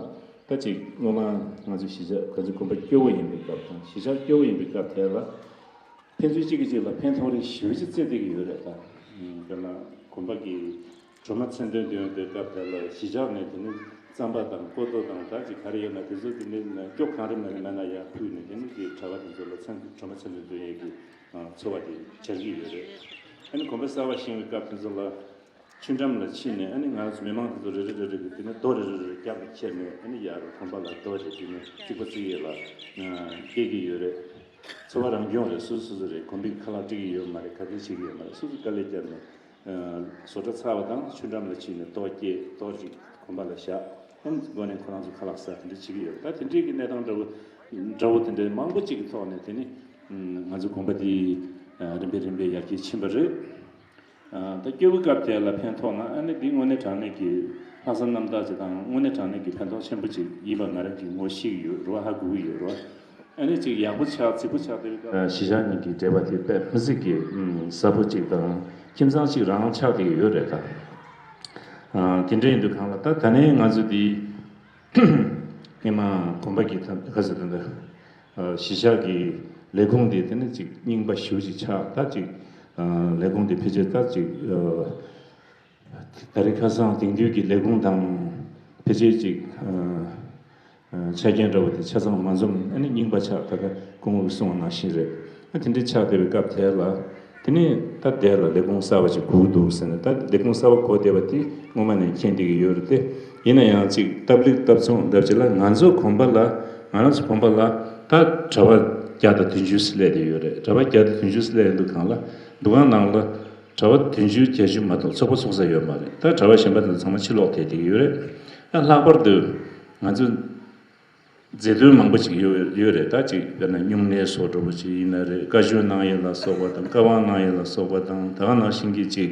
ད་ཅིག་སྔོན་མ་ང་ཚོ་གཞིས་ཆགས་ང་ཚོ་དགོན་པ་སྐྱོ་བོ་ཡིན་པའི་སྐབས་དང་གཞིས་ཆགས་སྐྱོ་བོ་ཡིན་པའི་སྐབས་དེ་ལ། ཕན་ཚུན་གཅིག་གིས་གཅིག་ལ་ཕན་ཐོགས་རེ་ཞེ་པོ་ཅིག་བརྩེ་བསྡད་ཀྱི་ཡོད་རེད་ད། དཔེར་ན་དགོན་པ་གི་སྒྲོལ་མ་མཚན་ལྡན་འདོན་པའི་སྐབས་དེ་ལ་གཞིས་ཆགས་ནས་དེ་ནི་རྩམ་པ་དང་ཀོ་ཏོ་དང་ད་ཅིག་ག་རེ་ཡོད་ན་དེ་ཚོ་དེ་ནི་སྐྱོ་གང་རེ་མེད་ན་མེད་ན་ཡར་ཕུལ་ནས་དེ་ནི་དེ་གྲྭ་པ་དེ་ཚོ་ལ་མཚན་སྒྲོལ་མ་མཚན་ལྡན་འདོན་ཡས་ཀྱི་འཚོ་བ་དེ་སྦྱར་གྱི་ཡོད་རེད། ཨ་ནི་དགོན་པ་གསར་བ་བཞེངས་པའི་སྐབས་དེ་ཚོ་ལ། ཆུ་འགྲམ་ལ་ཕྱིན་ནས་ཨ་ནི་ང་ཚོ་མི་མང་དེ་ཚོ་རེ་རེ་རེ་རེ་གིས་དེ་ནས་རྡོ་རེ་རེ་རེ་རྒྱབ་ལ་ཁྱེར་ནས་ཨ་ནི་ཡར་དགོན་པ་ལ་རྡོ་རེ་དེ་ནས་རྩིག་པ་རྩིག་ཡས་ལ་སྐྱེལ་གྱི་ཡོད་རེད། འཚོ་བ་རང་སྐྱོང་རེད། སོ་སོ་སོ་སོ་རེད། དགོན་པའི་ཁ་ལག་སྤྲད་ཀྱི་ཡོད་མ་རེད། ག་གེ་བྱེད་ཀྱི་ཡོད་མ་རེད། སོ་སོ་དཀའ་ལས་བརྒྱབ་ནས་བཟོ་གྲྭ་ཚར་བ་དང་ཆུ་འགྲམ་ལ་ཕྱིན་ནས་རྡོ་སྐྱེལ་རྡོ་ཅིག་དགོན་པ་ལ་བཞག་ཨ་ནི་སྒོ་ནས་ཁོ་རང་ཚོ་ཁ་ལག་ཟ་དེ་འདྲ་བྱེད་ཀྱི་ཡོད་རེད། ད་དེ་འདྲའི་གི་གནས་སྟངས་འདྲ་བོ་འདྲ་བོ་དེ་འདྲའི་མང་པོ་ཅིག་གི་ཐོག་ནས་དེ་ནི་ང་ཚོ་དགོན་པ་འདི་རིམ་པས་རིམ་པས་ཡར་རྒྱས་ཕྱིན་པ་རེད། ད་སྐྱོ་བོའི་སྐབས་དེ་ལ་ཕན་ཐོགས་ན་ཨ་ནི་འདི་དངོས་གནས་དྲང་གནས་ཀྱི་ལྷག་བསམ་རྣམ་དག་ཅིག་དང་དངོས་གནས་དྲང་གནས་ཀྱི་ཕན་ཐོགས་ཆེན་པོ་ཅིག་ཡིན་པ་ང་རང་གིས་ངོ་ཤེས་ཀྱི་ཡོད་རེད་བ། ཧ་གོ་གི་ཡོད་རེད་བ། ཨ་ནི་ཅིག་ཡག་པོ་ཆགས་རྫིག་པོ་ཆགས་བསྡད་པའི་སྐབས། གཞིས་ཆགས་གཉིས་ཀྱི་འབྲེལ་བ་དེ་དཔེ་མི་སྲིད་ཀྱི་ཟབ་པོ་ཅིག་དང་ཁྱིམ་ཚང་གཅིག་རང་ཆགས་བསྡད་ཀྱི་ཡོད་རེད་ད། དེ་འདྲ་ཡིན་དུས་གང་ལ་ད་ད་ནས་ང་ཚོ་འདི་སྔོན་མ་དགོན་པ་གི་ད་ག་ཟེར་ད་འདི། གཞིས་ཆགས་ཀྱི་ལས་ཁུངས་དེ་དེ་ནི་ཅིག་རྙིང་པ་ཞེ་པོ་ཅིག་ཆགས། ད་ཅིག་ལས་ཁུངས་དེ་ཕལ་ཆེར་ད་ཅིག་ད་རེས་ཁ་སང་དེང་དུས་ཀྱི་ལས་ཁུངས་དང་ཕལ་ཆེར་ཅིག་ཆ་རྐྱེན་འདྲ་བོ་དེ་ཆ་ཚང་མ་འཛོམས། ཨ་ནི་རྙིང་པ་ཆགས། ད་ལྟ་སྐུ་ངོ་གིས་གསུངས་པ་ནང་བཞིན་རེད། ཨ་དེ་འདྲའི་ཆགས་བསྡད་པའི་སྐབས་དེ་ལ། དེ་ནས་ད་དེ་ལ་ལས་ཁུངས་གསར་པ་ཅིག་དགོས་འདུག་ཟེར་ནས་ད་ལས་ཁུངས་གསར་པ་དགོས་བསྡད་པ་དེ་སྔོན་མ་ནས་མཁྱེན་བསྡད་ཀྱི་ཡོད་རེད་དེ། ཡིན་ན་ཡང་ཅིག་སྟབས་ལེགས་སྟབས་མཚུངས་འདྲ་ཅིག་ལ་ང་ཚོ་དགོན་པ་ལ་ང་རང་ཚོ་དགོན་པ་ལ་ད་གྲྭ་པ་བརྒྱ་དང་བདུན་ཅུ་ཙམ་སླེབས་བསྡད་ཡོད་རེད། གྲྭ་པ་བརྒྱ་དང་བདུན་ཅུ་ཙམ་སླེབས་ཡོད་འདུག་གང་ལ་འདུ་ཁང་ནང་ལ་གྲྭ་པ་བདུན་ཅུ་བརྒྱད་ཅུ་མ་གཏོགས་ཚོགས་པ་ཚོགས་ས་ཡོད་མ་རེད། ད་གྲྭ་པ་གཞན་པ་དེ་ཚོ་ཚང་མ་ཕྱིར་ལོག་ཐེབས་བསྡད་ཀྱི་ཡོད་རེད། ད་ལྷག་པར་དུ་ང་ཚོ་མཛད་དོན་མང་པོ་ཅིག་ཡོད་ཡོད་རེད། ད་ཅིག་དཔེར་ན་སྨྱུང་གནས་སོགས་འདྲ་པོ་ཅིག་ཡིན་ན་རེད། བཀའ་ཆོས་གནང་ཡས་ལ་སོགས་པ་དང་བཀའ་དབང་གནང་ཡས་ལ་སོགས་པ་དང་། ད་ག་ནང་བཞིན་གྱི་ཅིག་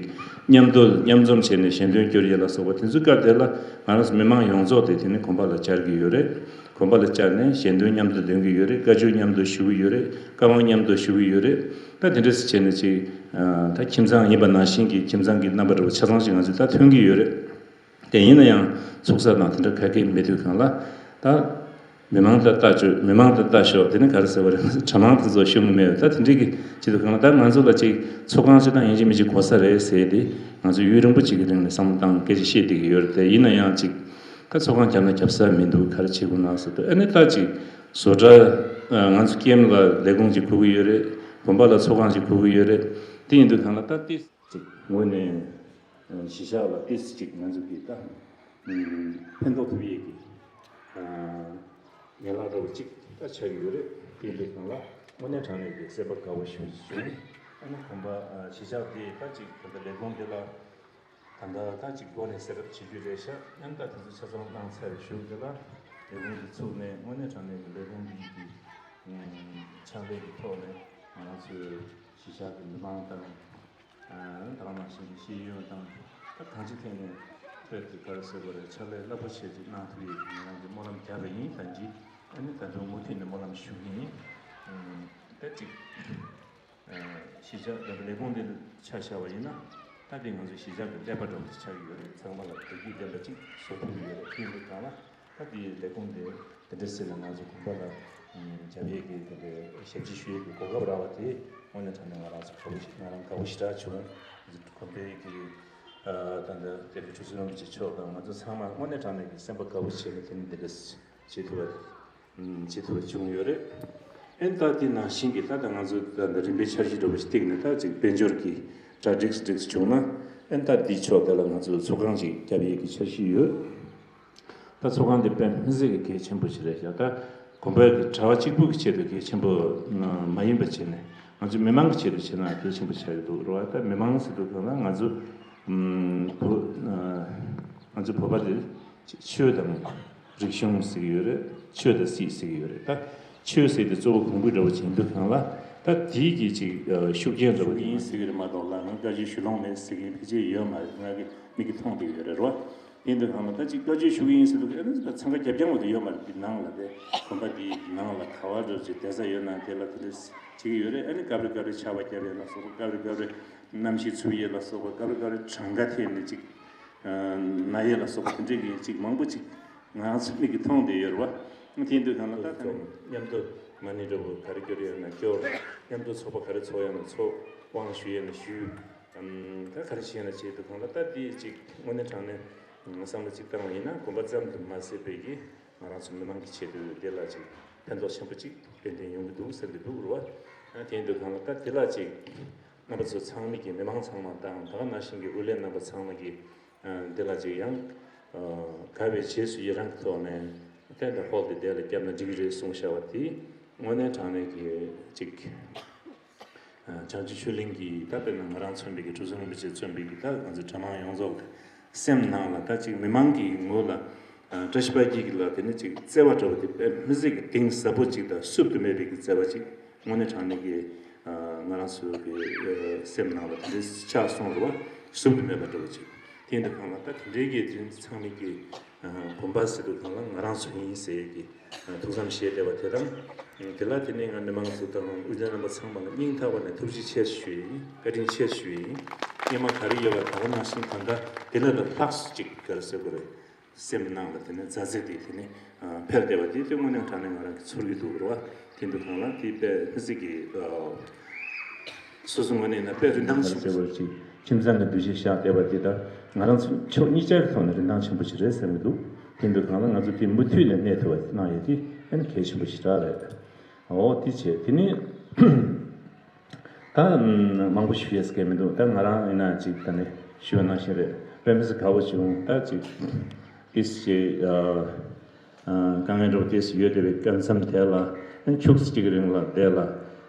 མཉམ་དུ་མཉམ་འཛོམས་བྱས་ནས་ཞལ་འདོན་སྐྱོར་ཡས་ལ་སོགས་པ་དེ་ཚོའི་སྐབས་དེ་ལ་ང་རང་ཚོ་མི་མང་ཡོངས་རྫོགས་དེ་དེ་ནི་དགོན་པ་ལ་བཅར་གྱི་ཡོད་རེད། དགོན་པ་ལ་བཅར་ནས་ཞལ་འདོན་མཉམ་དུ་འདོན་གྱི་ཡོད་རེད། བཀའ་ཆོས་མཉམ་དུ་ཞུ་གི་ཡོད་རེད། བཀའ་དབང་མཉམ་དུ་ཞུ་གི་ཡོད་རེད། ད་དེ་འདྲས་བྱས་ནས་ཅིག་ད་ཁྱིམ་ཚང་ཡིན་པ་ནང་བཞིན་གྱི་ཁྱིམ་ཚང་གི་རྣམ་པ་འདྲ་པོ་ཆ་ཚང་ཞིག་ང་ཚོས་ད་ཐོན་གྱི་ཡོད་རེད། དེ་ཡིན་ན་ཡང་ཚོགས་ས་དང་དེ་འདྲ་ག་གེ་མེད་དུས་གང་ལ་ད་མི་མང་ལ་ལྟ་ཆོག་མི་མང་ལ་ལྟ་ཞོག་དེ་ནི་ག་རེ་ཟེར་བ་རེད། གྲྭ་མང་དེ་ཚོ་ཤོང་གི་མེད། ད་དེ་འདྲའི་གི་བྱེད་དུས་གང་ལ་ད་ང་ཚོ་ལ་ཅིག་ཚོགས་ཁང་ཅིག་དང་ཡིན་གཅིག་མིན་གཅིག་དགོས་ས་རེད་ཟེར་ཏེ་ང་ཚོ་ཡུན་རིང་པོ་ཅིག་གི་རིང་ནས་བསམ་བློ་བཏང་སྐད་ཆ་བཤད་བསྡད་ཀྱི་ཡོད་རེད། དེ་ཡིན་ན་ཡང་ཅིག་ད་ཚོགས་ཁང་བརྒྱབ་ན་བརྒྱབ་ས་མི་འདུག་ག་རེ་བྱེད་དགོས་ན་ཟེར་དུས། ཨ་ནི་ད་ཅིག་བཟོ་གྲྭ་ང་ཚོ་ཀེམ་ལ་ལས་ཁུངས་ཅིག་དགོས་ཀྱི་ཡོད་རེད། དགོན་པ་ལ་ཚོགས་ཁང་ཅིག་དགོས་ཀྱི་ཡོད་རེད། དེ་ཡིན་དུས་གང་ལ་ད་ཏིས། ཅིག་ངོས་ནས་གཞིས་ཆགས་ལ་ཏིས་ཅིག་ང་ཚོ་གིས་ད་ཕན་ཐོགས་ཐུབ་ཡས་ཀྱི་ཡན་ལག་འདྲ་བོ་ཅིག་ད་ཆགས་ཡོད་རེད། དེ་འདྲའི་སྒང་ལ་དངོས་གནས་དྲང་གནས་ཀྱི་སེམས་པ་དགའ་བོ་ཞིག་བྱུང་། ཨ་ནི་དགོན་པ་གཞིས་ཆགས་དེ་ད་ཅིག་ད་ལྟ་ལས་ཁུངས་དེ་ལ་ད་ལྟ་ད་ཅིག་སྒོ་ནས་གསལ་བསྒྲགས་བྱེད་རྒྱུ་རེད་ཤག་ཨ་ནི་ད་དེ་ཚོ་ཆ་ཚང་གནང་ཚར་བའི་གཞུག་དེ་ལ་ལས་ཁུངས་དེ་ཚུགས་ནས་དངོས་གནས་དྲང་གནས་ཀྱི་ལས་ཁུངས་འདི་གི་ཕྱག་ལས་ཀྱི་ཐོག་ནས་ང་རང་ཚོའི་གཞིས་ཆགས་ཀྱི་མི་མང་དང་། ད་ག་ནང་བཞིན་གྱི་ཤེས་ཡོན་དང་ད་གང་ཅིའི་ཐད་ནས་ཐད་དུ་ག་རེ་ཟེར་དགོས་རེད། ཕྱག་ལས་རླབས་པོ་ཆེ་ཅིག་གནང་ཐུབ་ཡས་ཀྱི་ང་རང་གིས་སྨོན་ལམ་བརྒྱབ་པ་ཡིན། ད་འདི་ཨ་ནི་ད་དུང་མུ་མཐུད་ནས་སྨོན་ལམ་ཞུ་གི་ཡིན། ད་ཅིག་གཞིས་ཆགས་ད་ལས་ཁུངས་འདི་ཆ་བཞག་པ་ཡིན་ན་ད་འདི་ང་ཚོ་གཞིས་ཆགས་ཀྱི་ཀླད་པ་འདྲ་བོ་ཅིག་ཆགས་ཀྱི་ཡོད་རེད། ཚང་མ་ལ་བདེ་སྐྱིད་ལྡན་པ་ཅིག་བཟོ་ཐུབ་ཀྱི་ཡོད་རེད། དེ་ཡིན་དུས་གང་ལ། ད་དེའི་ལས་ཁུངས་དེ་དེ་འདྲ་ཟེར་ནས་ང་ཚོ་དགོན་པ་ལ་རྒྱབ་ཡས་ཀྱི་དེ་འདྲའི་ཞབས་ཕྱི་ཞུ་ཡས་ཀྱི་གོ་སྐབས་རག་པ་དེ་དངོས་གནས་དྲང་གནས་ང་རང་ཚོ་དགའ་པོ་ཞིག་ང་རང་དགའ་པོ་ཞེ་དྲག་བྱུང་། ང་ཚོ་དགོན་པའི་གི་ད་ལྟ་དེ་འདྲའི་ཁྲུས་གསོལ་རིན་པོ་ཆེ་མཆོག་དང་ང་ཚོ་ཚང་མ་དངོས་གནས་དྲང་གནས་ཀྱི་སེམས་པ་དགའ་པོ་བྱས་ནས་དེ་ནི་དེ་འདྲ་བྱེད་ཐུབ་པ་བྱེད་ཐུབ་པ་བྱུང་ཡོད་རེད། ཨེ་ད་དེ་ནང་བཞིན་གྱི་ད་ལྟ་ང་ཚོ་ད་ལྟ་རིམ་པའི་འཆར་གཞི་འདྲ་པོ་ཞིག་བཏིང་ནས་ད་ཅིག་དཔལ་འབྱོར་གྱི་གྲ་སྒྲིག་སྒྲིག་བྱུང་ན་ཨེ་ད་དེའི་ཕྱོགས་དེ་ལ་ང་ཚོ་ཚོགས་ཁང་ཅིག་བརྒྱབ་ཡས་ཀྱི་འཆར་གཞི་ཡོད། ད་ཚོགས་ཁང་འདི་དཔེ་མི་སྲིད་ཀྱི་གལ་ཆེན་པོ་ཞིག་རེད་ཤག་ད་དགོན་པའི་གི་གྲྭ་པ་གཅིག་པུ་གི་ཆེད་དུ་གལ་ཆེན་པོ་མ་ཡིན་པ་བྱས་ནས་ང་ཚོ་མི་མང་གི་ཆེད་དུ་བྱས་ན་གལ་ཆེན་པོ་ཆགས་ཀྱི་འདུག་རེད་བ། ད་མི་མང་ཟེར་དུས་གང་ལ་ང་ཚོ་བོད་ང་ཚོ་བོད་པ་དེ་ ཆོས་དང་རིག་གཞུང་ཟེར་གྱི་ཡོད་རེད། ཆོས་དང་སྲིད་ཟེར་གྱི་ཡོད་རེད། ད་ཆོས་ཟེར་དེ་གཙོ་བོ་གོང་བུ་འདྲ་བོ་ཅིག་ཡིན་དུས་སྒང་ལ། ད་དེའི་གི་ཅིག་ཤུགས་རྐྱེན་འདྲ་བོ་དེ་ཡིན་ཟེར་གྱི་རེད་མ་གཏོགས་ལ། ང་བཀའ་ཆོས་ཞུ་ལོང་མེད་ཟེར་མཁན་ཕལ་ཆེར་ཡོད་མ་རེད། ང་གི་མིག་གིས་མཐོང་བསྡད་ཡོད་རེད་རོ། དེ་འདྲ་སྒང་ལ་ད་ཅིག་བཀའ་ཆོས་ཞུ་གི་ཡིན་ཟེར་དུས་ཨ་ནི་འཚང་ཁ་རྒྱབ་རྐྱང་བ་དེ་ཡོད་མ་རེད། དེ་ནང་ལ་དེ་དགོན་པ་དེའི་ནང་ལ་ག་བ་འདྲ་ཅིག་བསྡད་ས་ཡོད་ན་དེ་ལ་དེ་འདྲ་བྱེད་ཀྱི་ཡོད་རེད། ཨ་ནི་སྐབས་རེ་སྐབས་རེ་ཆར་པ་བརྒྱབ་ཡས་ལ་སོགས་པ། སྐབས་རེ་སྐབས་རེ་གནམ་གཤིས་འཚུབ་ཡས་ལ་སོགས་པ། སྐབས་རེ་སྐབས་རེ་གྲངས་ཀ་ཐེབས་ནས་ཅིག་ན་ཡས་ལ་སོགས་པ་དེ་འདྲའི་གི་ཅིག་མང་པོ་ཅིག་ང་རང་ཚོ་མིག་གིས་མཐོང་བསྡད་ཡོད་རེད་བ། དེ་འདྲ་སྒང་ལ་ད་ད་ནི་མཉམ་དུ་མ་ཎི་འདྲ་བོ་ག་རེ་སྐྱོར་ཡོད་ན་སྐྱོར། མཉམ་དུ་ཚོགས་པ་ག་རེ་ཚོགས་ཡོད་ན་ཚོགས། དབང་ཞུ་ཡས་ན་ཞུས། ཨམ། ད་ག་རེ་བྱས་ན་བྱས་དུས་སྒང་ལ་ད་དེ་ཅིག་དངོས་གནས་དྲང་གནས་བསམ་བློ་ཅིག་བཏང་བ་ཡིན་ན་དགོན་པ་ཙམ་དུ་མ་ཟད་པའི་གི་ང་རང་ཚོ་མི་མང་གི་ཆེད་དུ་དེ་ལ་ཅིག་ཕན་ཐོགས་ཆེན་པོ་ཅིག་ཏན་ཏན་ཡོང་གི་འདུག་ཟེར་གྱི་འདུག་རེད་བ། དེ་འདྲ་སྒང་ལ་ད་དེ་ལ་ཅིག་རྣམ་པ་ཚོ་ཚང་མ་གི་མི་མང་ཚང་མ་དང་ད་ག་ནང་བཞིན་གྱི་དབུ་ལས་རྣམ་པ་ཚང་མ་གི་འདི་ལ་ཅིག་ཡང་དགའ་བའི་རྗེས་སུ་ཡི་རང་གི་ཐོག་ནས་ཏན་ཏན་ཧོལ་དེ་དེ་ལ་བརྒྱབ་ན་འགྲིག་གི་རེད་གསུངས་བཞག་པ་དེ་དངོས་གནས་དྲང་གནས་ཀྱི་ཅིག་བྱང་ཆུབ་ཆོས་གླིང་གི་ད་དཔེར་ན་ང་རང་མཚོན་པའི་གི་གྲུབ་ཚོམ་རིན་པོ་ཆེ་མཚོན་པའི་གི་ད་ང་ཚོའི་གྲྭ་མང་ཡོངས་རྫོགས་ཀྱི་སེམས་ནང་ལ་ད་ཅིག་མི་མང་གི་ངོས་ལ་བཀྲ་ཤིས་དཔལ་སྐྱིད་ཀྱི་ལ་དེ་ནི་ཅིག་བརྩེ་བ་འདྲ་བོ་དེ་དཔེ་མི་སྲིད་ཀྱི་གཏིང་ཟབ་པོ་ཅིག་དང་བསུབ་ཏུ་མེད་པའི་གི་བརྩེ་བ་ཅིག་དངོས་གནས་དྲང་གནས་ཀྱི་ང་རང་ཚོའི་གི་སེམས་ནང་ལ་དེ་འདྲའི་ཆགས་སོང་རེད་བ། བསུབ་ཏུ་མེད་པ་འདྲ་བོ་ཅིག་དེ་འདྲ་སྒང་ལ་ད་དེ་འདྲའི་གི་དེ་ཚང་མས་ཀྱི་དགོན་པ་ཟེར་དུས་སྒང་ལ་ང་རང་ཚོ་ཡིན་ཟེར་གྱི་ཐུགས་བསམ་བཞེས་བསྡད་པ་དེ་དང་། དེ་ལ་དེ་ནས་ང་མི་མང་ཚོ་དང་དབུ་ལས་རྣམ་པ་ཚང་མ་ལ་སྙིང་ཐག་པ་ནས་ཐུགས་རྗེ་ཆེ་ཞུ་ཡི་ཡིན། བཀའ་དྲིན་ཆེ་ཞུ་ཡི་ཡིན། སྙན་མ་ག་རེ་ཡོད་པ་ད་ག་ནང་བཞིན་ད་ལྟ་དེ་ལས་ལ་ལྷག་ཅིག་ག་རེ་ཟེར་དགོས་རེད། སེམས་ནང་ལ་དེ་ནས་མཛའ་བརྩེ་དེ་དེ་ནས་འཕེལ་བསྡད་པ་དེ་དེ་དངོས་གནས་དྲང་གནས་ང་རང་གི་ཚོར་གྱི་འདུག་རེད་བ། དེ་འདུག་སྒང་ལ་དེ་དཔེ་མི་སྲིད་ཀྱི་སོ་སོ་ངོས་ནས་ཡིན་ན་དཔེ་རིན་ཐང་ཆེན་པོ་ཟེར་བ་ཅིག་ཁྱིམ་ཚང་གི་འདུ་ཤེས་བཞག་བསྡད་པ་དེ་དང་ང་རང་ཚོ་ཕྱོགས་གཉིས་ཆར་ཐོག་ནས་རིན་ཐང་ཆེན་པོ་ཞིག་རེད་བསམ་གྱི་འདུག་དེ་འདུག་སྒང་ལ་ང་ཚོ་དེ་མུ་མཐུད་ནས་གནས་ཐུབ་པ་གནང་ཡས་དེ་ཨ་ནི་གལ་ཆེན་པོ་ཞིག་རེད། འོ་དེ་བྱས་དེ་ནས་ད་མང་པོ་ཞུ་ཡས་སྐལ་མི་འདུག་ད་ང་རང་ཡིན་ན་ཅིག་ད་ནི་ཞུ་བ་ནང་བཞིན་རེད། དཔེ་མི་སྲིད་དགའ་པོ་བྱུང་། ད་ཅིག་ཏིས་ཅིག་དཀའ་ངལ་འདྲ་བོ་ཏིས་ཡོད་བསྡད་པའི་སྐབས་མཚམས་དེ་ལ་ཨ་ཁྱུག་ཙམ་ཅིག་གི་རིང་ལ་དེ་ལ་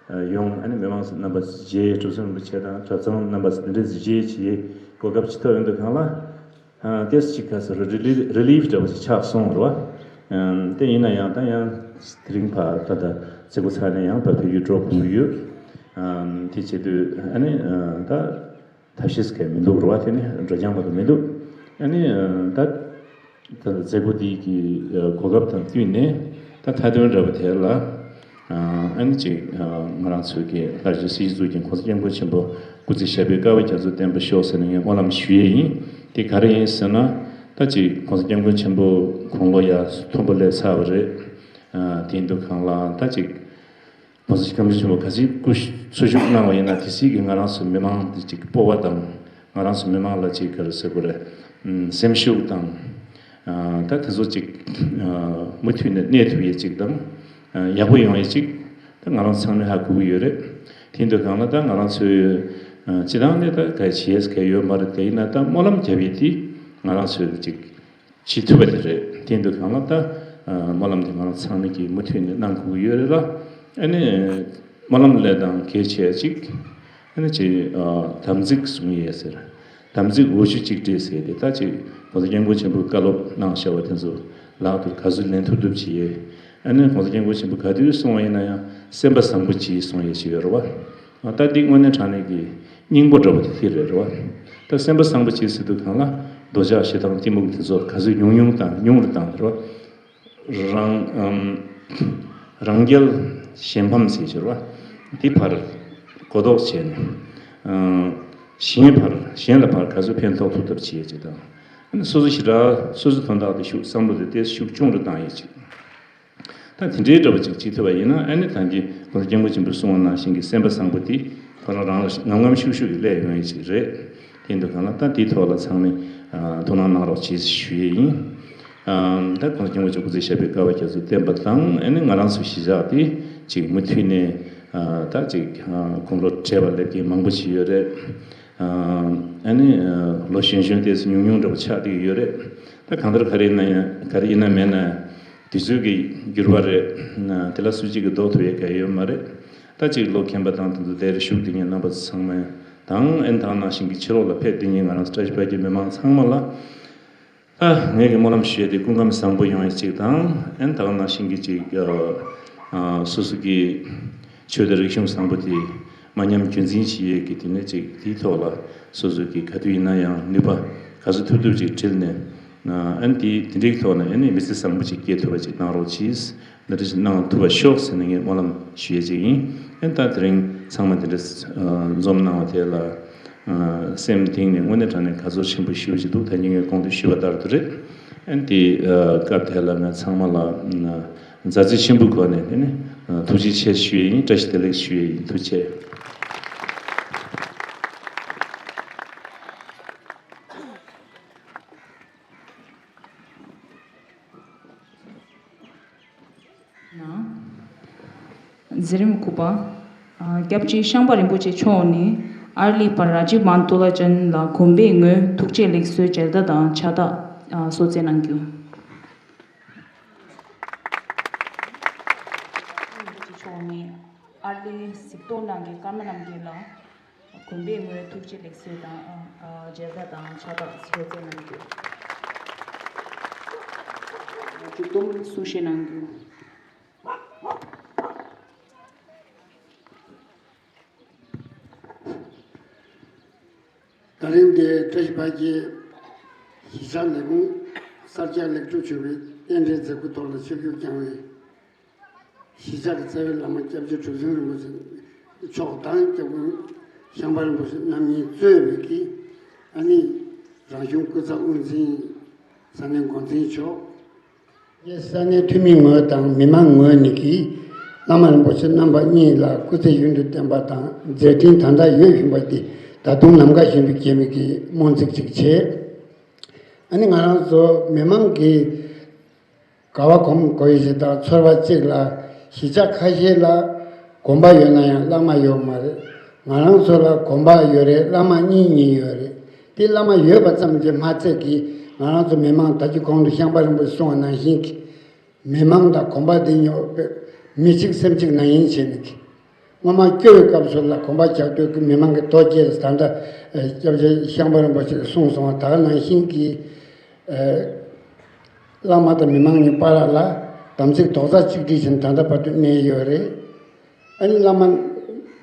ཡོང་། ཨ་ནི་མི་མང་རྣམ་པ་མཇལ། གྲུབ་ཚོམ་རིན་པོ་ཆེ་དང་གྲྭ་ཚང་རྣམ་པ་འདི་འདྲ་མཇལ་བྱེད་གོ་སྐབས་ཅིག་ཐོབ་ཡོང་དུས་སྒང་ལ། ཨ་ཏིས་ཅིག་ག་ཟེར་རི་ལི་རི་ལིབ་འདྲ་བོ་ཅིག་ཆགས་སོང་རེད་བ། ཨ་དེ་ཡིན་ན་ཡང་ད་ཡང་དེ་རིང་ཕར་ད་ད་རྩེ་ཁོ་ཚར་ནས་ཡང་ཕར་བོད་ཡུལ་འགྲོ་དགོས་ཡོད། ཨ་དེ་བྱེད་དུས་ཨ་ནི་ཨ་ད། ཐབས་ཤེས་གང་མི་འདུག་རེད་བ། དེ་ནི་འགྲོ་རྐྱང་མ་གཏོགས་མི་འདུག་ཨ་ནི་ད་ད་མཛད་སྒོ་འདི་གི་གོ་སྐབས་དང་བསྟུན་ནས་ད་མཐའ་དོན་འདྲ་བ་དེ་ལ་ཨ་ནི་ཅིག་ང་རང་ཚོའི་གི་ལྷར་བཅས་སྲིད་ཞིའི་གཙུག་རྒྱན་གོང་ས་སྐྱབས་མགོན་ཆེན་པོ་སྐུ་ཚེ་ཞབས་པད་དཀའ་བ་རྒྱ་མཚོ་བརྟན་པར་ཤོག་ཟེར་ནས་ངས་སྨོན་ལམ་ཞུ་ཡས་ཡིན། དེ་ག་རེ་ཡིན་ཟེར་ན། ད་ཅིག་གོང་ས་སྐྱབས་མགོན་ཆེན་པོ་དགུང་ལོ་ཡར་མཐོན་པོ་སླེབས་ཚར་བ་རེད། ཨ་དེ་ཡིན་དུས་སྒང་ལ་ད་ཅིག་གོང་ས་སྐྱབས་མགོན་ཆེན་པོ་ག་ཚོད་སྐུ་འཚོ་བཞུགས་གནང་བ་ཡིན་ན་དེ་སྲིད་ཀྱི་ང་རང་ཚོ་མི་མང་འདི་ཅིག་སྤོབས་པ་དང་ང་རང་ཚོ་མི་མང་ལ་ཅིག་ག་རེ་ཟེར་དགོས་རེད། ཨམ་སེམས་ཤུགས་དང་ཨ་ད་དེ་ཚོ་ཅིག་ཨ་མུ་མཐུད་ནས་གནས་ཐུབ་ཡས་ཅིག་དང་ཨ་ཡག་པོ་ཡོང་ཡས་ཅིག་ད་ང་རང་ཚང་མས་ཧ་གོ་གི་ཡོད་རེད། དེ་ཡིན་དུས་སྒང་ལ་ད་ང་རང་ཚོའི་ཨ་སྤྱི་བཏང་ནས་ད་ག་བྱེད་ཡས་ག་ཡོད་མ་རེད། དེ་ཡིན་ན་ད་སྨོན་ལམ་རྒྱབ་ཡས་དེ་ང་རང་ཚོའི་ཅིག་བྱེད་ཐུབ་པ་དེ་རེད། དེ་འདུག་སྒང་ལ་ད་སྨོན་ལམ་དེ་ང་རང་ཚང་མས་ཀྱིས་མུ་མཐུད་ནས་གནང་དགོས་ཀྱི་ཡོད་རེད་ལ། ཨ་ནི་སྨོན་ལམ་ལས་དང་གལ་ཆེ་ཅིག་ཨ་ནི་ཅིག་དམ་ཚིག་བཟུང་ཡས་ཟེར། དམ་ཚིག་འོ་ཆུ་གཅིག་སྒྲིལ་ཟེར་ཏེ་ད་ཅིག་གོང་ས་སྐྱབས་མགོན་ཆེན་པོས་བཀའ་སློབ་གནང་བཞག་པ་དེ་ཚོ་ལག་ཏུ་ག་ཚོད་ལེན་ཐུབ་ཐུབ་བྱེད་ཡས། ཨ་ནི་གོང་ས་སྐྱབས་མགོན་ཆེན་པོས་ག་དུས་གསུངས་པ་ཡིན་ན་ཡང་སེམས་པ་བཟང་པོ་གྱིས་གསུང་ཡས་ཅིག་ཡོད་རེད་བ། ད་འདི་དངོས་གནས་དྲང་གནས་ཀྱི་སྙིང་པོ་འདྲ་བོ་དེ་དེ་རེད་རེད་བ། ད་སེམས་པ་བཟང་པོ་བྱེད་ཟེར་དུས་སྒང་ལ་འདོད་ཆགས་ཞེ་སྡང་གཏི་མུག་དེ་ཚོ་ག་ཚོད་ཉུང་ཉུང་དང་ཉུང་རུ་བཏང་རེད་བ། རང་ཨམ་རང་རྒྱལ་གཞན་ཕམ་ཟེར་གྱི་རེད་བ། དེ་ཕར་གོ་ལྡོག་བྱས་ནས་ཨམ་གཞན་ཕར་གཞན་ལ་ཕར་ག་ཚོད་ཕན་ཐོགས་ཐུབ་ཐབས་བྱེད་ཅིག་དང་། སོ་སོ་ཞེ་དྲག་སོ་སོ་དོན་དག་དེ་ཤུགས་བསམ་བློ་དེ་ཏོག་ཙམ་ཤུགས་ཆུང་རུ་བཏང་ཡས་ཅིག་ད་དེ་འདྲའི་འདྲ་བ་ཅིག་བྱེད་ཐུབ་པ་ཡིན་ན་ཨ་ནི་ད་གིན་གོང་ས་སྐྱབས་མགོན་ཆེན་པོས་གསུངས་པ་ནང་བཞིན་གྱི་སེམས་པ་བཟང་པོ་དེ་ཁོ་རང་རང་ལ་ངམ་ངམ་ཤུགས་ཤུགས་ཀྱིས་སླེབས་ཡོང་ཡས་ཅིག་རེད། དེ་འདུག་སྒང་ལ་ད་དེའི་ཐོག་ལ་ཚང་མས་ཨ་ཐུགས་སྣང་གནང་རོགས་གྱིས་ཞུ་ཡས་ཡིན། ཨ་ད་གོང་ས་སྐྱབས་མགོན་ཆེན་པོ་སྐུ་ཚེ་ཞབས་པད་དཀའ་བ་རྒྱ་མཚོ་བརྟན་པ་དང་ཨ་ནི་ང་རང་ཚོ་གཞིས་ཆགས་དེ་ཅིག་མུ་མཐུད་ནས་ཨ་ད་ཅིག་ཨ་དགུང་ལོ་བགྲེས་པ་སླེབས་མཁན་མང་པོ་ཞིག་ཡོད་རེད། ཨ་ནི་ལོ་གཞོན་གཞོན་ཏོག་ཙམ་ཉུང་ཉུང་འདྲ་བོ་ཆགས་བསྡད་ཀྱི་ཡོད་རེད། ད་གང་ལྟར་ག་རེ་ཡིན་ན་ཡང་ག་རེ་ཡིན་ན་མེད་ན་དུས་ཚོད་ཀྱི་འགྱུར་བ་རེད། དེ་ལ་སུ་གཅིག་གིས་ཟློག་ཐུབ་ཡས་གང་ཡོད་མ་རེད། ད་གཅིག་ལོ་མཁན་པ་དང་དེ་ཚོ་དེར་བཞུགས་བསྡད་མཁན་རྣམ་པ་ཚང་མ་དང་ཨ་ནི་ད་ག་ནང་བཞིན་གྱི་ཕྱི་ལོགས་ལ་ཕེབས་བསྡད་མཁན་ང་རང་ཚོ་བཀྲ་ཤིས་དཔལ་གྱི་མི་མང་ཚང་མ་ལ། ད་ངས་ཀྱི་སྨོན་ལམ་ཞུ་ཡས་དེ་སྐུ་ཁམས་བཟང་པོ་ཡོང་ཡས་གཅིག་དང་། ཨན་ད་ག་ནང་བཞིན་གྱི་གཅིག་ཨ་ཨ་སོ་སོ་གི་ཆོས་དང་རིག་གཞུང་བཟང་པོ་དེ་མ་ཉམས་རྒྱུན་འཛིན་བྱེད་ཡས་ཀྱི་དེ་ནས་གཅིག་དེའི་ཐོག་ལ་སོ་སོ་གི་ག་དུས་ཡིན་ན་ཡང་ནུས་པ་ག་ཚོད་ཐུབ་ཐུབ་ཅིག་བྲིས་ནས། ཨན་དེ་དེ་འདྲའི་ཐོག་ནས་ཨན་ནི་མི་ཚེ་བཟང་པོ་ཅིག་སྐྱེལ་ཐུབ་པ་ཅིག་གནང་རོགས་གྱིས། འདི་འདྲ་ཞིག་གནང་ཐུབ་པ་ཤོག་ཟེར་ནས་ངས་སྨོན་ལམ་ཞུ་ཡས་ཅིག་ཡིན། ཨན་ད་དེ་རིང་ཚང་མ་དེ་འདྲ་འཛོམས་གནང་བ་དེ་ལ་སེམས་གཏིང་ནས་དངོས་གནས་དྲང་གནས་དགའ་ཚོར་ཆེན་པོ་ཞེ་པོ་ཅིག་འདུག་ད་ཉིན་ངས་གོང་དུ་ཞུས་པ་ལྟར་དུ་རེད། ཨན་དེ་སྐབས་དེ་ལ་ང་ཚང་མ་ལ་མཛའ་བརྩེ་ཆེན་པོའི་སྒོ་ནས་དེ་ནས་ཐུགས་རྗེ་ཆེ་ཞུ་ཡས་ཡིན། བཀྲ་ཤིས་བདེ་ལེགས་ཞུ་ཡས་ཡིན། ཐུགས་རྗེ་ཆེ། ན། མཛད་རིམ་དགུ་པ། སྐྱབས་རྗེ་ཤངས་པ་རིན་པོ་ཆེ་མཆོག་ནས་ཨར་ལི་པ་ར་ཇི་མན་ཏུ་ལ་ཅན་ལ་དགོན་པའི་ངོས་ཐུགས་རྗེ་ལེགས་གསོལ་མཇལ་དར་དང་ཕྱག་རྟགས་གསོལ་སྩལ་གནང་རྒྱུ། རིན་པོ་ཆེ་མཆོག་ནས་ཨར་ལི་གཟིགས་རྟོག་གནང་མཁན་ཀརྨ་རྣམ་རྒྱལ་ལ། དགོན་པའི་ངོས་ཐུགས་རྗེ་ལེགས་གསོལ་དང་། ཨ། མཇལ་དར་དང་ཕྱག་རྟགས་གསོལ་སྩལ་གནང་རྒྱུ། མཇུག་སྡོམ་གསུང་བཤད་གནང་རྒྱུ། ད་རིང་འདིར་བཀྲ་ཤིས་དཔལ་གྱི་གཞིས་ཆགས་ལས་ཁུངས་གསར་རྒྱག་ལེགས་གྲུབ་བྱུང་བའི་རྟེན་འབྲེལ་མཛད་སྒོའི་ཐོག་ལ་ཆིབས་བསྒྱུར་བསྐྱངས་པའི་གཞིས་ཆགས་ཀྱི་རྩ་བའི་བླ་མ་སྐྱབས་རྗེ་གྲུབ་ཆེན་རིན་པོ་ཆེ་མཆོག་དང་། སྐྱབས་མགོན་ཤངས་པ་རིན་པོ་ཆེ་རྣམ་གཉིས་གཙོས་པའི་གི་ཨ་ནི་རང་གཞུང་སྐུ་ཚབ་དབུ་འཛིན་ས་གནས་འགོ་འཛིན་མཆོག་ས་གནས་འཐུས་མི་ངོས་དང་མི་མང་ངོས་ནས་ཀྱིས་བླ་མ་རིན་པོ་ཆེ་རྣམ་པ་གཉིས་ལ་སྐུ་ཚེ་ཡུན་དུ་བརྟན་པ་དང་མཛད་འཕྲིན་ད་ལྟ་ཡོད་བཞིན་པ་འདི་ད་དུང་ནམ་མཁའ་བཞིན་དུ་རྒྱས་མི་གི་སྨོན་ཚིག་ཅིག་བྱས། ཨ་ནི་ང་རང་ཚོ་མི་མང་གིས་དགའ་བ་སྒོམ་དགོས་ཡོད་ཞིག་དང་། ཚོར་བ་གཅིག་ལ་གཞིས་ཆགས་ཁ་ཤས་ལ་དགོན་པ་ཡོད་ན་ཡང་བླ་མ་ཡོད་མ་རེད། ང་རང་ཚོ་ལ་དགོན་པ་ཡོད་རེད། བླ་མ་གཉིས་གཉིས་ཡོད་རེད། དེ་བླ་མ་ཡོད་པ་ཙམ་གྱིས་མ་ཚད་ཀྱི་ང་རང་ཚོ་མི་མང་ད་ཅི་གོང་དུ་ཤངས་པ་རིན་པོ་ཆེས་གསུངས་པ་ནང་བཞིན་གྱི་མི་མང་དང་དགོན་པ་འདི་ཉོ་མི་གཅིག་སེམས་གཅིག་ནང་ཡིན་བྱས་ནས་ཀྱི། སྔོན་མ་སྐྱོ་བའི་སྐབས་སུ་ལ་དགོན་པ་རྒྱག་དུས་ཀྱི་མི་མང་གི་དོ་སྐྱེལ་ད་ལྟ་སྐྱབས་རྗེ་ཤངས་པ་རིན་པོ་ཆེས་གསུངས་སོང་བ་དག་ནང་བཞིན་གྱི་བླ་མ་དང་མི་མང་གཉིས་བར་ལ་དམ་ཚིག་རྡོག་རྩ་གཅིག་སྒྲིལ་བྱས་ནས་ད་ལྟ་བར་དུ་གནས་ཡོད་རེད། ཨ་ནི་བླ་མ་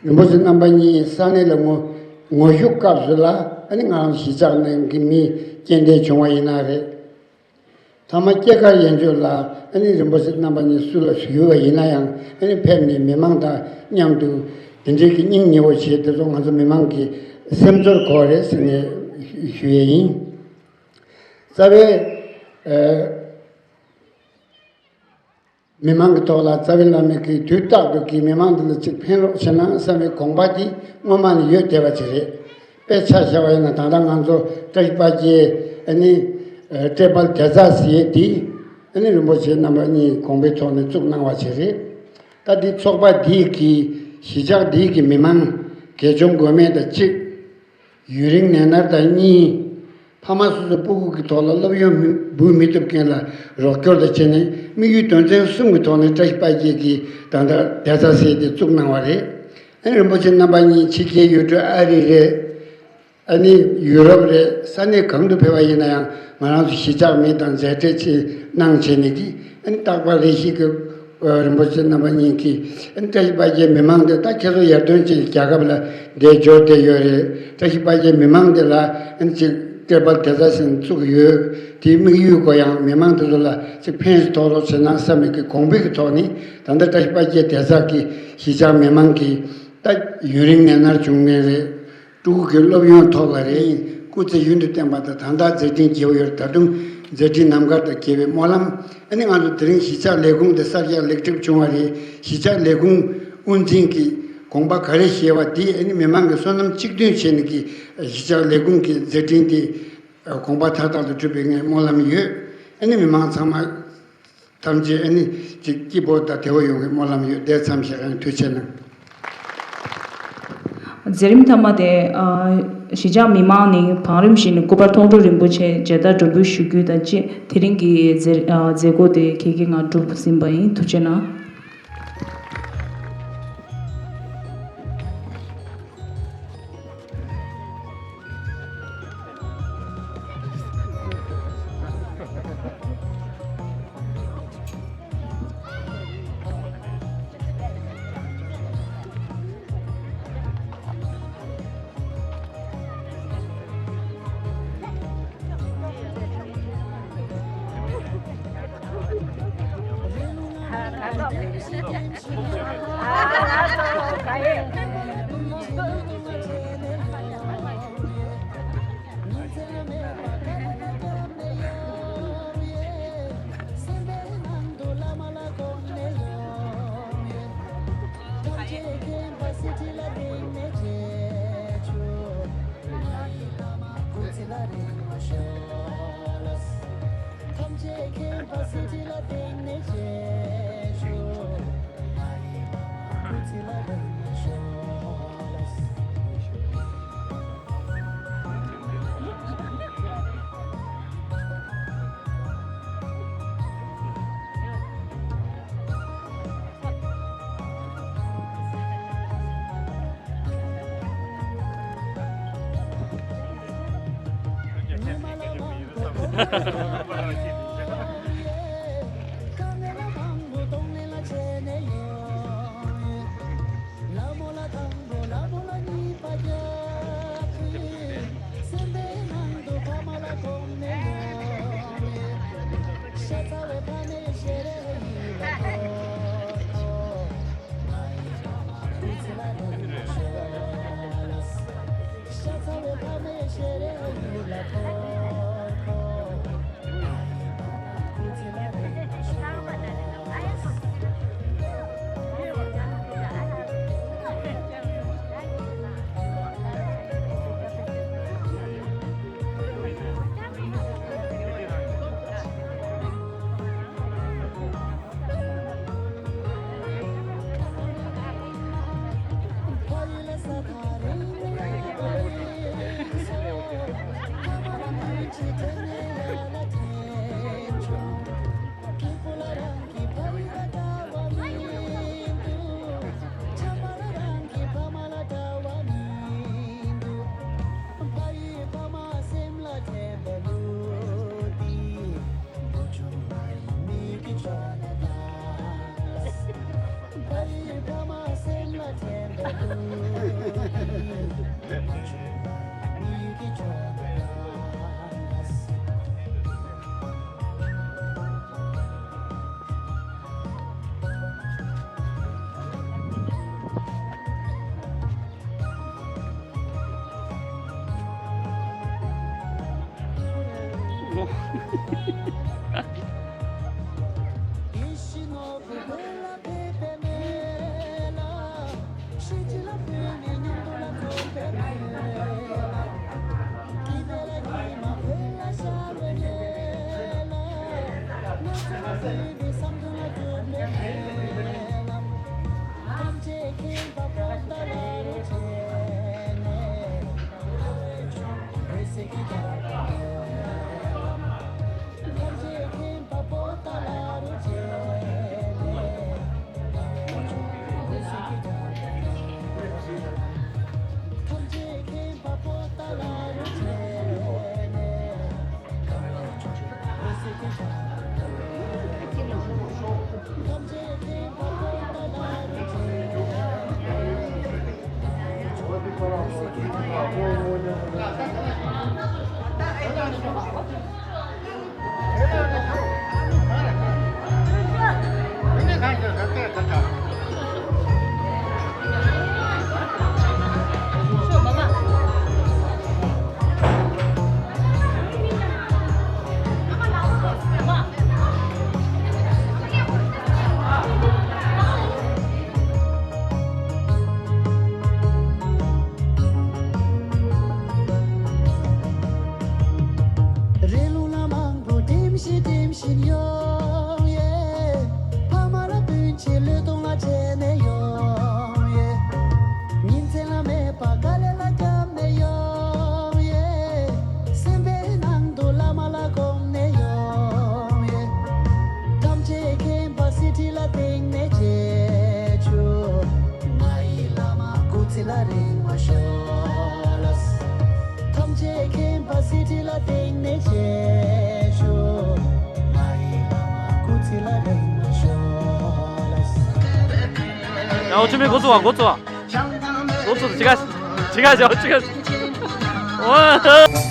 རིན་པོ་ཆེ་རྣམ་པ་གཉིས་ས་གནས་ལ་ངོ་ངོ་བཞུགས་སྐབས་སུ་ལ་ཨ་ནི་ང་རང་གཞིས་ཆགས་ནང་གི་མི་སྐྱེ་ལྡན་བྱུང་བ་ཡིན་ན་རེད། ཐ་མ་སྐྱེས་སྐར་ཡན་ཆོད་ལ་ཨ་ནི་རིན་པོ་ཆེ་རྣམ་པ་གཉིས་སུ་ལ་ཞུས་པ་ཡིན་ན་ཡང་ཨ་ནི་ཕེབས་ནས་མི་མང་དང་མཉམ་དུ་དེ་འདྲའི་གི་སྙིང་ཉེ་བོ་བྱས་དེ་ཚོ་ང་ཚོ་མི་མང་གི་སེམས་ཚོར་གོ་རེད་ཟེར་ནས་ཞུ་ཡས་ཡིན། རྩ་བའི་ཨ། མི་མང་གི་ཐོག་ལ་རྩ་བའི་བླ་མས་ཀྱིས་དུས་རྟག་ཏུ་ཀྱིས་མི་མང་འདི་ལ་ཅིག་ཕན་རོགས་བྱེད་ན་བསམ་པའི་དགོངས་པ་འདི་སྔོན་མ་ནས་ཡོད་བསྡད་པ་ཅིག་རེད། དཔེ་ཆ་བཞག་པ་ཡིན་ན་ད་ལྟ་ང་ཚོ་བཀྲ་ཤིས་དཔལ་གྱི་ཨ་ནི་ཨ་ཏྲེ་པལ་དེ་ཚ་ཟེར་ཡས་འདི་ཨ་ནི་རིན་པོ་ཆེ་རྣམ་པ་གཉིས་དགོངས་པའི་ཐོག་ནས་བཙུགས་གནང་བ་ཅིག་རེད། ད་འདི་ཚོགས་པ་འདིས་ཀྱིས་གཞིས་ཆགས་འདིའི་གི་མི་མང་དགེ་སྦྱོང་སྒོ་མེད་དང་གཅིག་ཡུན་རིང་ནད་མནར་དང་གཉིས། ཕ་མ་སོ་སོའི་སྤུ་གུ་གི་ཐོག་ལ་སློབ་ཡོན་མི་འབུལ་མི་ཐུབ་མཁན་ལ་རོགས་སྐྱོར་དང་བྱས་ནས་དམིགས་ཡུལ་དོན་ཚན་གསུམ་གྱི་ཐོག་ནས་བཀྲ་ཤིས་དཔལ་སྐྱེས་ཀྱིས་ད་ལྟ་བསྡད་ས་ཟེར་དེ་བཙུགས་གནང་བ་རེད། ཨ་ནི་རིན་པོ་ཆེ་རྣམ་པ་གཉིས་ཕྱི་རྒྱལ་ཡུལ་གྲུ་ཨ་རི་རེད། ཨ་ནི་ཡུ་རོབ་རེད། ས་གནས་གང་དུ་ཕེབས་པ་ཡིན་ན་ཡང་ང་རང་ཚོ་གཞིས་ཆགས་མི་དང་མཇལ་འཕྲད་ཅིག་གནང་བྱས་ནས་ཀྱི་ཨ་ནི་རྟག་པར་རེ་ཞིག་གི་རིན་པོ་ཆེ་རྣམ་པ་གཉིས་ཀྱིས་ཨ་ནི་བཀྲ་ཤིས་དཔལ་སྐྱེས་མི་མང་འདི་ད་ཁྱེད་ཚོ་ཡར་ཐོན་ཅིག་རྒྱལ་ཁབ་ལ་འདིར་འབྱོར་བསྡད་ཡོད་རེད། བཀྲ་ཤིས་དཔལ་སྐྱེས་མི་མང་འདི་ལ་ཨ་ནི་ཅིག་ཏྲེ་པལ་དེ་ཚ་ཟེར་བཙུགས་ཡོད། དེའི་དམིགས་ཡུལ་གོ་ཡང་མི་མང་དེ་ཚོ་ལ་ཅིག་ཕན་ཞིག་ཐོགས་རོགས་བྱེད་ན་བསམ་པའི་གི་དགོངས་པའི་གི་ཐོག་ནས་ད་ལྟ་བཀྲ་ཤིས་དཔལ་སྐྱེས་དེ་ཚ་གི་གཞིས་ཆགས་མི་མང་གིས་ད་ཡུན་རིང་ནད་མནར་བྱུང་མཁན་རེད། ཕྲུ་གུ་གི་སློབ་ཡོན་ཐོག་ལ་རེད། སྐུ་ཚེ་ཡུན་དུ་བརྟན་པ་དང་ད་ལྟ་མཛད་འཕྲིན་རྒྱས་པ་ཡོད་རེད། ད་དུང་མཛད་འཕྲིན་རྣམ་དཀར་དང་རྒྱས་པའི་སྨོན་ལམ། ཨ་ནི་ང་ཚོ་དེ་རིང་གཞིས་ཆགས་ལས་ཁུངས་དེ་གསར་རྒྱག་ལེགས་གྲུབ་བྱུང་བ་རེད། གཞིས་ཆགས་ལས་ཁུངས་དབུ་འཛིན་གྱིས་དགོངས་པ་ག་རེ་བཞེས་པ་དེ་ཨ་ནི་མི་མང་གི་བསོད་ནམས་གཅིག་མཐུན་བྱས་ནས་ཀྱི་གཞིས་ཆགས་ལས་ཁུངས་ཀྱི་མཛད་འཕྲིན་དེ་དགོངས་པ་མཐའ་དག་ཏུ་གྲུབ་པའི་ངས་སྨོན་ལམ་ཡོད། ཨ་ནི་མི་མང་ཚང་མ་ཐམས་ཅད་ཨ་ནི་ཅིག་སྐྱིད་པོ་དང་བདེ་བོ་ཡོང་བའི་སྨོན་ལམ་ཡོད། དེ་ཙམ་ཞིག་ཨ་ནི་ཐུགས་རྗེ་གནང་། མཛད་རིམ་མཐའ་མ་དེ། ཨ། གཞིས་ཆགས་མི་མང་ནས་བང་རིམ་བཞིན་སྐུ་པར་མཐོང་གྲོལ་རིན་པོ་ཆེ་མཇལ་དར་སྒྲོན་འབུལ་ཞུ་རྒྱུ་དང་བཅས་དེ་རིང་གི་མཛད་ཨ་མཛད་སྒོ་དེ་ག་གེ་ང་གྲུབ་ཟིན་པ་ཡིན། ཐུགས་རྗེ་གནང་། རེ་ལུང་ལ་མང་པོ་འགྲིམ་བཞིན་འགྲིམ་བཞིན་ཡོང་ཡེ། ཕ་མ་ལ་སྤུན་མཆེད་བློས་གཏོང་ལ་བྱས་ནས་ཡོང་ཡེ། ཉིན་མཚན་ལ་མེད་པ་དཀའ་ལས་ལ་བརྒྱབ་ནས་ཡོང་ཡེ། སེམས་པའི་ནང་དུ་བླ་མ་ལ་སྒོམ་ནས་ཡོང་ཡེ། ཐམས་ཅད་མཁྱེན་པ་གསེར་ཁྲི་ལ་བརྟེན་ནས་མཆེད་ཆུ། ང་ཡི་བླ་མ་སྐུ་ཚེ་ལ་རིང་བ་ཤོག་ལ། ཐམས་ཅད་མཁྱེན་པ་གསེར་ཁྲི་ལ་བརྟེན་ནས་མཆེད་ཆུ། ང་ཡི་བླ་མ་སྐུ་ཚེ་ལ་རིང་བ་ཤོག་ལ། ཡ་འོ་ཆུ་མེད་འགོ་ཚུགས་བ་འགོ་ཚུགས་བ། འོ་ཚོ་ཅི་ག་ཅི་ག་ཅི་ག་ཅི་ག་འོ།